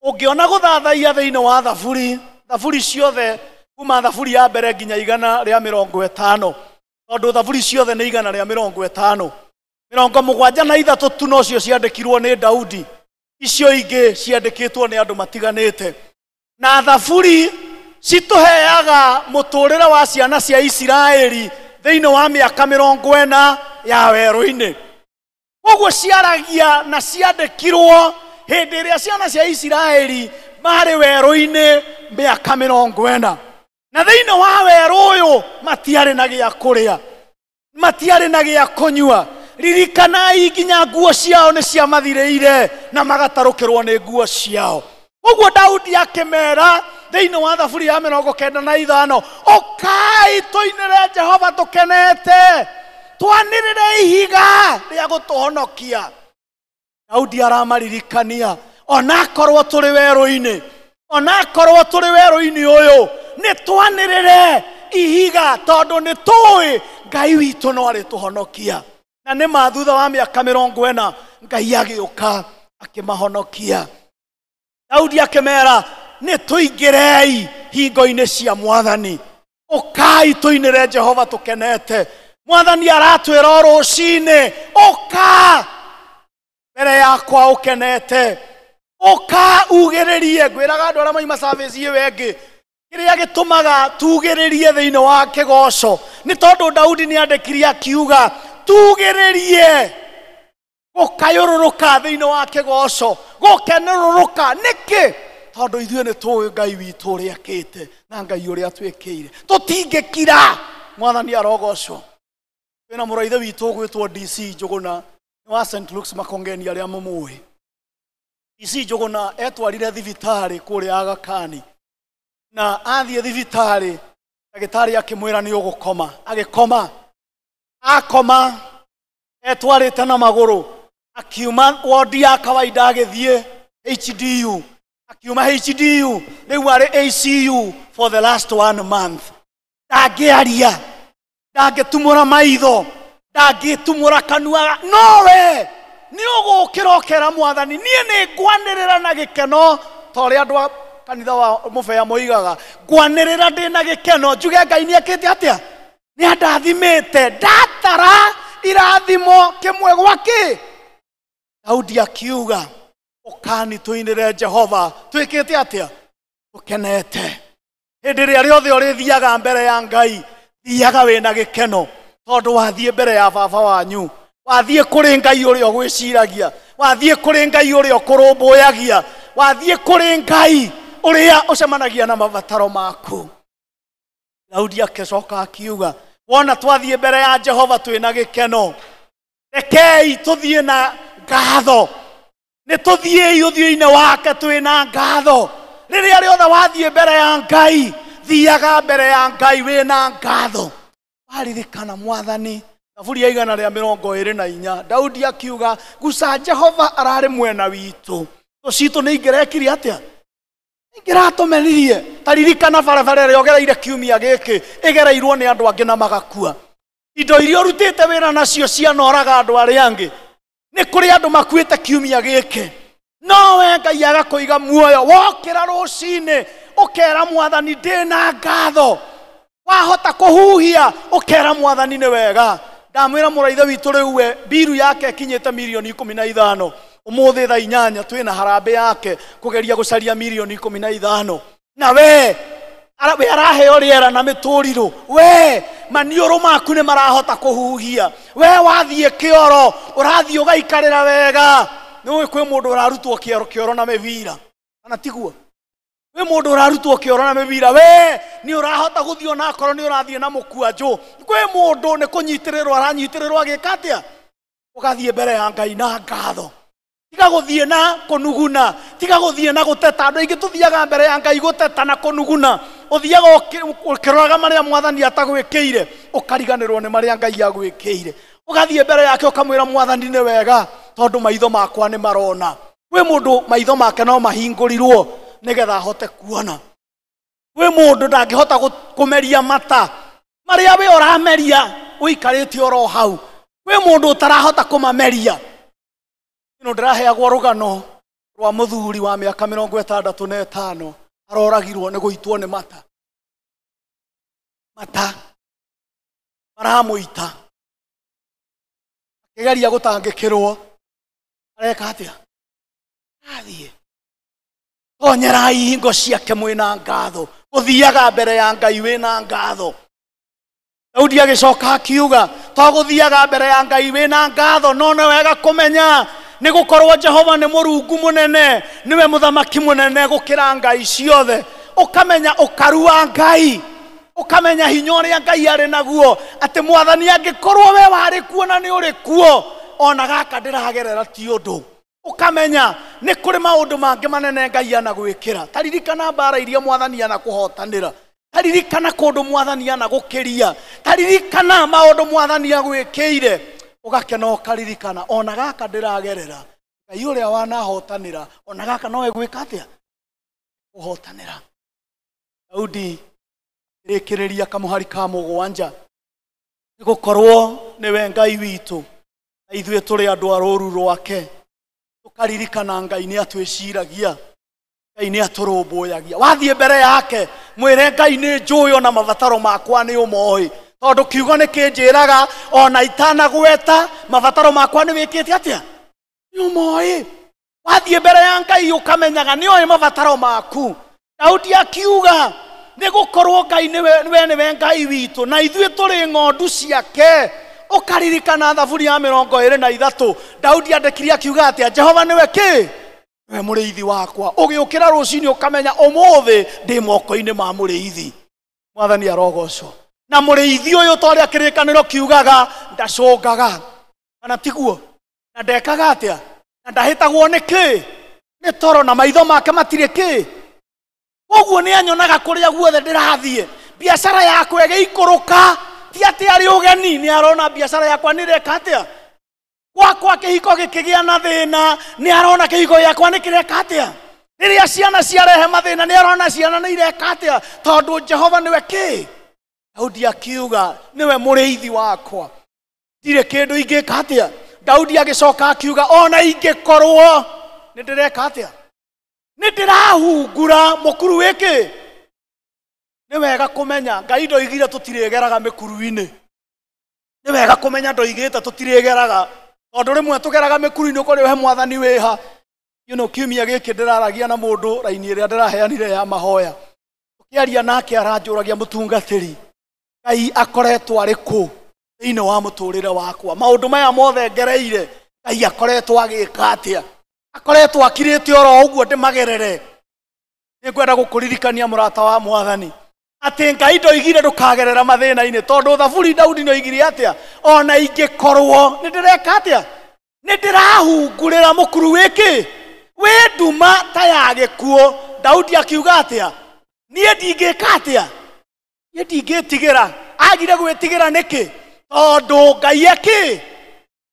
Ũngĩona gũthathaiya thĩinĩ wa Thaburi, Thaburi ciothe kuma Thaburi ya mbere nginya 150, tondũ Thaburi ciothe nĩ 150, 73 tu nocio ciandĩkirwo nĩ Daudi, icio ingĩ ciandĩkĩtwo nĩ andũ matiganĩte. Na Thaburi citũheaga mũtũrĩre wa ciana cia Isiraeli thĩinĩ wa mĩaka 40 ya werũ-inĩ. Koguo ciaragia na ciandĩkirwo hĩndĩ ĩrĩa ciana cia Isiraeli marĩ werũ-inĩ mĩaka 40. Na thĩinĩ wa werũ ũyũ matiarĩ na gĩa kũrĩa, matiarĩ na gĩa kũnyua. Ririkanai nginya nguo ciao nĩ ciamathirĩire na magatarũkĩrwo nĩ nguo ciao. Ũguo Daudi akĩmera thĩinĩ wa thaburi ya 95, ũkai tũinĩre Jehova tũkenete, twanĩrĩre ihiga rĩa gũtũhonokia. Daudi aramaririkania onakorwo tũrĩ werũ-inĩ, onakorwo tũrĩ werũ-inĩ ũyũ, nĩ twanĩrĩre ihiga tondũ nĩ tũĩ Ngai witũ no arĩtũhonokia. Na nĩ ma thutha wa mĩaka 40 Ngai agĩũka akĩmahonokia. Daudi akĩmera nĩ tũingĩrei hingo-inĩ cia Mwathani, ũkai tũinĩre Jehova tũkenete. Mwathani aratwĩra o rũcinĩ, ũka mbere yakwa ũkenete, ũka ugĩrĩrie. Ngwĩraga andũ arĩa maima service ĩyo ĩngĩ, kĩrĩa gĩtũmaga tugĩrĩrie thĩinĩ wa kĩgoco nĩ tondũ Daudi nĩ andĩkirie akiuga tugĩrĩrie gũkayũrũrũka thĩinĩ wa kĩgoco, gũkenerũrũka. Nĩkĩ? Tondũ ithuĩ nĩ tũĩ Ngai witũ ũrĩa akĩte na Ngai ũrĩa atwĩkĩire, tũtingĩkira. Mwathani arogocwo. Twĩna mũraithe witũ ũgwĩtwo DC Njũgũna, nĩ wa St. Luke's Makongeni arĩa mũmũĩ. DC Njũgũna etwarire thibitarĩ kũrĩa Aga Khan, na athiĩ thibitarĩ ndagĩtarĩ akĩmwĩra nĩ ũgũkoma. Agĩkoma, akoma etwarĩte na magũrũ, akiuma wodi ya kawaida agĩthiĩ HDU, akiuma HDU rĩu arĩ ACU for the last 1 month. Ndangĩaria, ndangĩtumũra maitho, ndangĩtumũra kanua, nowe nĩ ũgũkĩra ũkera Mwathani, niĩ nĩ ngwanĩrĩra na gĩkeno ta ũrĩa andũ a kanitha wa Mũbea moigaga, ngwanĩrĩra ndĩ na gĩkeno njuge Ngai nĩ ekĩte atĩa, nĩ andathimĩte, ndatara irathimo kĩmwe gwa kĩ. Daudi akiuga ũkani tũinĩre Jehova twĩkĩte atĩa, tũkenete. Hĩndĩ ĩrĩa rĩothe ũrĩthiaga mbere ya Ngai, thiaga wĩna gĩkeno, tondũ wathiĩ mbere ya baba wanyu, wathiĩ kũrĩ Ngai ũrĩa ũgwĩciragia, wathiĩ kũrĩ Ngai ũrĩa ũkũrũmbũyagia, wathiĩ kũrĩ Ngai ũrĩa ũcemanagia na mabataro maku. Daudi akĩcoka akiuga wona twathiĩ mbere ya Jehova twĩna gĩkeno, rekei tũthiĩ na ngatho, nĩ tũthiĩi ũthiũ-inĩ wake twĩna ngatho. Rĩrĩa rĩothe wathiĩ mbere ya Ngai, thiaga mbere ya Ngai wĩna ngatho. Waririkana Mwathani, thaburi ya 124, Daudi akiuga guca Jehova ararĩ mwena witũ, thũ citũ nĩ ingĩrekire atĩa, ingĩratũmenirie. Ta ririkana barabara ĩrĩa ũgereire kiumia gĩkĩ ĩgereirwo nĩ andũ angĩ na magakua. Indo iria ũrutĩte wĩra nacio cianoraga andũ arĩa angĩ. Nĩ kũrĩ andũ makuĩte kiumia gĩkĩ, nowe Ngai agakũiga muoyo. Wokĩra rũcinĩ ũkera Mwathani ndĩna ngatho, wahota kũhuhia ũkera Mwathani nĩ wega. Ndamwĩra mũraithe witũ rĩu we mbiru yake ĩkinyĩte mirioni 15, ũmũthĩ thaa 8 twĩna harambĩ yake kũgeria gũcaria mirioni 15. Na we we araheo rĩera na mĩtũrirũ, we maniũrũ maku nĩ marahota kũhuhia, we wathiĩ kĩoro ũrathiĩ ũgaikarĩra wega. Nĩ ũĩ kwĩ mũndũ ũrarutwo kĩoro na mĩbira, kana tiguo? Kwĩ mũndũ ũrarutwo kĩoro na mĩbira, we nĩ ũrahota gũthiĩ onakorwo nĩ ũrathiĩ na mũkwanjũ. Kwĩ mũndũ nĩ kũnyitĩrĩrwo aranyitĩrĩrwo agĩka atĩa, ũgathiĩ mbere ya Ngai na ngatho. Tiga gũthiĩ na kũnuguna, tiga gũthiĩ na gũteta. Andũ aingĩ tũthiaga mbere ya Ngai gũteta na kũnuguna. Ũthiaga ũkĩroraga marĩa Mwathani atagwĩkĩire, ũkariganĩrwo nĩ marĩa Ngai agwĩkĩire. Ũgathiĩ mbere yake ũkamwĩra Mwathani nĩ wega, tondũ maitho makwa nĩ marona. Kwĩ mũndũ maitho make no mahingũrirwo nĩgetha ahote kuona. Kwĩ mũndũ ndangĩhota kũmeria mata marĩa we ũrameria ũikarĩte oro hau. Kwĩ mũndũ ũtarahota kũmameria. Ĩno ndĩraheagwo rũgano rwa mũthuri wa mĩaka 65 aroragirwo nĩ gũitwo nĩ mata. Mata maramũita, akĩgeria gũtangĩkĩrwo, areka atĩa? Athiĩ. Tonyerai hingo ciake mwĩna ngatho, ũthiaga mbere ya Ngai wĩna ngatho. Daudi agĩcoka akiuga to gũthiaga mbere ya Ngai wĩna ngatho, no nĩ wega kũmenya nĩ gũkorwo Jehova nĩ mũrungu mũnene, nĩwe mũthamaki mũnene gũkĩra ngai ciothe. Ũkamenya ũkaru wa Ngai. Ũkamenya hinya ũrĩa Ngai arĩ naguo, atĩ mwathani angĩkorwo we warĩ kuo na nĩ ũrĩ kuo, ona gaka ndĩragerera ti ũndũ. Ũkamenya nĩ kũrĩ maũndũ mangĩ manene Ngai anagwĩkĩra. Taririkana mbara iria mwathani anakũhotanĩra, taririkana kũndũ mwathani anagũkĩria, taririkana maũndũ mwathani agwĩkĩire, ũgakena ũkaririkana ona gaka ndĩragerera, Ngai ũrĩa wanahotanĩra ona gaka no egwĩka atĩa? Kũhotanĩra. Daudi rĩkĩrĩria kamũhari ka 7, nĩgũkorwo nĩwe Ngai witũ na ithuĩ tũrĩ andũ a rũũru rwake. Tũkaririkana Ngai nĩ atwĩciragia, Ngai nĩ atũrũmbũyagia. Wathiĩ mbere yake mwĩre Ngai nĩ njũĩ ona mabataro makwa nĩ ũmoĩ, tondũ kiugo nĩ kĩnjĩraga ona itanagweta mabataro makwa nĩ wĩkĩte atĩa? Nĩ ũmoĩ. Wathiĩ mbere ya Ngai ũkamenyaga nĩ oĩ mabataro maku. Daudi akiuga nĩgũkorwo Ngai nĩwe nĩwe Ngai witũ na ithuĩ tũrĩ ng'ondu ciake. Ũkaririkana thaburi ya 23, Daudi andĩkire akiuga atĩa? Jehova nĩwe kĩ? Nĩwe mũrĩithi wakwa. Ũgĩũkĩra rũcinĩ ũkamenya ũmũthĩ ndĩ moko-inĩ ma mũrĩithi. Mwathani arogocwo. Na mũrĩithi ũyũ ta ũrĩa kĩrĩkanĩro kiugaga ndacũngaga, kana tiguo? Na ndekaga atĩa? Na ndahĩtagwo nĩ kĩ? Nĩ toro, na maitho make matirĩ kĩ? Koguo nĩ anyonaga kũrĩa guothe ndĩrathiĩ. Biacara yakwa ĩgĩikũrũka, ti atĩ arĩ ũgeni, nĩ arona biacara yakwa nĩ ĩreka atĩa? Gwakwa kĩhiko gĩkĩgĩa na thĩna, nĩ arona kĩhiko gĩakwa nĩ kĩreka atĩa? Rĩrĩa ciana ciarehe mathĩna, nĩ arona ciana nĩ ireka atĩa? Tondũ Jehova nĩwe kĩ? Daudi akiuga nĩwe mũrĩithi wakwa, ndirĩ kĩndũ ingĩka atĩa? Daudi agĩcoka akiuga ona ingĩkorwo nĩ ndĩreka atĩa? Nĩ ndĩrahungura mũkuru wĩkĩ? Nĩ wega kũmenya Ngai ndoigire tũtirĩgeraga mĩkuru-inĩ. Nĩ wega kũmenya ndoigĩte tũtirĩgeraga, tondũ rĩmwe tũgeraga mĩkuru-inĩ ũkorwo he mwathani wĩha. You know, kiumia gĩkĩ ndĩraragia na mũndũ raini ĩrĩa ndĩraheanire ya mahoya, tũkĩaria nake aranjũragia, mũtungatĩri, Ngai akoretwo arĩ kũ thĩinĩ wa mũtũrĩre wakwa? Maũndũ maya mothe ngereire, Ngai akoretwo agĩka atĩa? Akoretwo akirĩte oro ũguo ndĩmagerere. Nĩngwenda gũkũririkania mũrata wa mwathani atĩ Ngai ndoigire ndũkagerera mathĩna-inĩ, tondũ thaburi Daudi nĩoigire atĩa? Ona ingĩkorwo nĩ ndĩreka atĩa? Nĩ ndĩrahungurĩra mũkuru wĩkĩ? Wĩ nduma ta ya gĩkuũ. Daudi akiuga atĩa? Niĩ ndingĩka atĩa? Niĩ ndingĩtigĩra. Agire gwĩtigĩra nĩkĩ? Tondũ Ngai ekĩ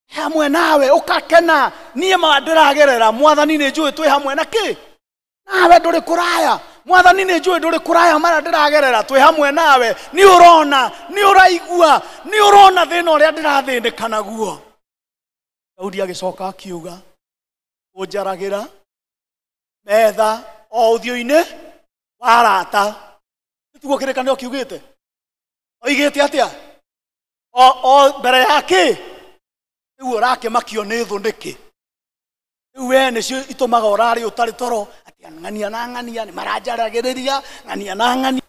hamwe nawe, ũkakena. Niĩ ma ndĩragerera, mwathani nĩ njũĩ twĩ hamwe na kĩ? Nawe ndũrĩ kũraya. Mwathani nĩ njũĩ ndũrĩ kũraya marĩa ndĩragerera, twĩ hamwe nawe. Nĩ ũrona, nĩ ũraigua, nĩ ũrona thĩna ũrĩa ndĩrathĩnĩka naguo. Daudi agĩcoka akiuga ũnjaragĩra metha o ũthiũ-inĩ wa arata. Nĩtiguo kĩrĩkanĩro kiugĩte? Oigĩte atĩa? O mbere ya kĩ? Rĩu ũrakĩmakio nĩ thũ nĩkĩ? Rĩu we nĩcio itũmaga ũrarĩ ũtarĩ toro, atĩ ng'ania na ng'ania nĩ maranjaragĩrĩria, ng'ania na ng'ania.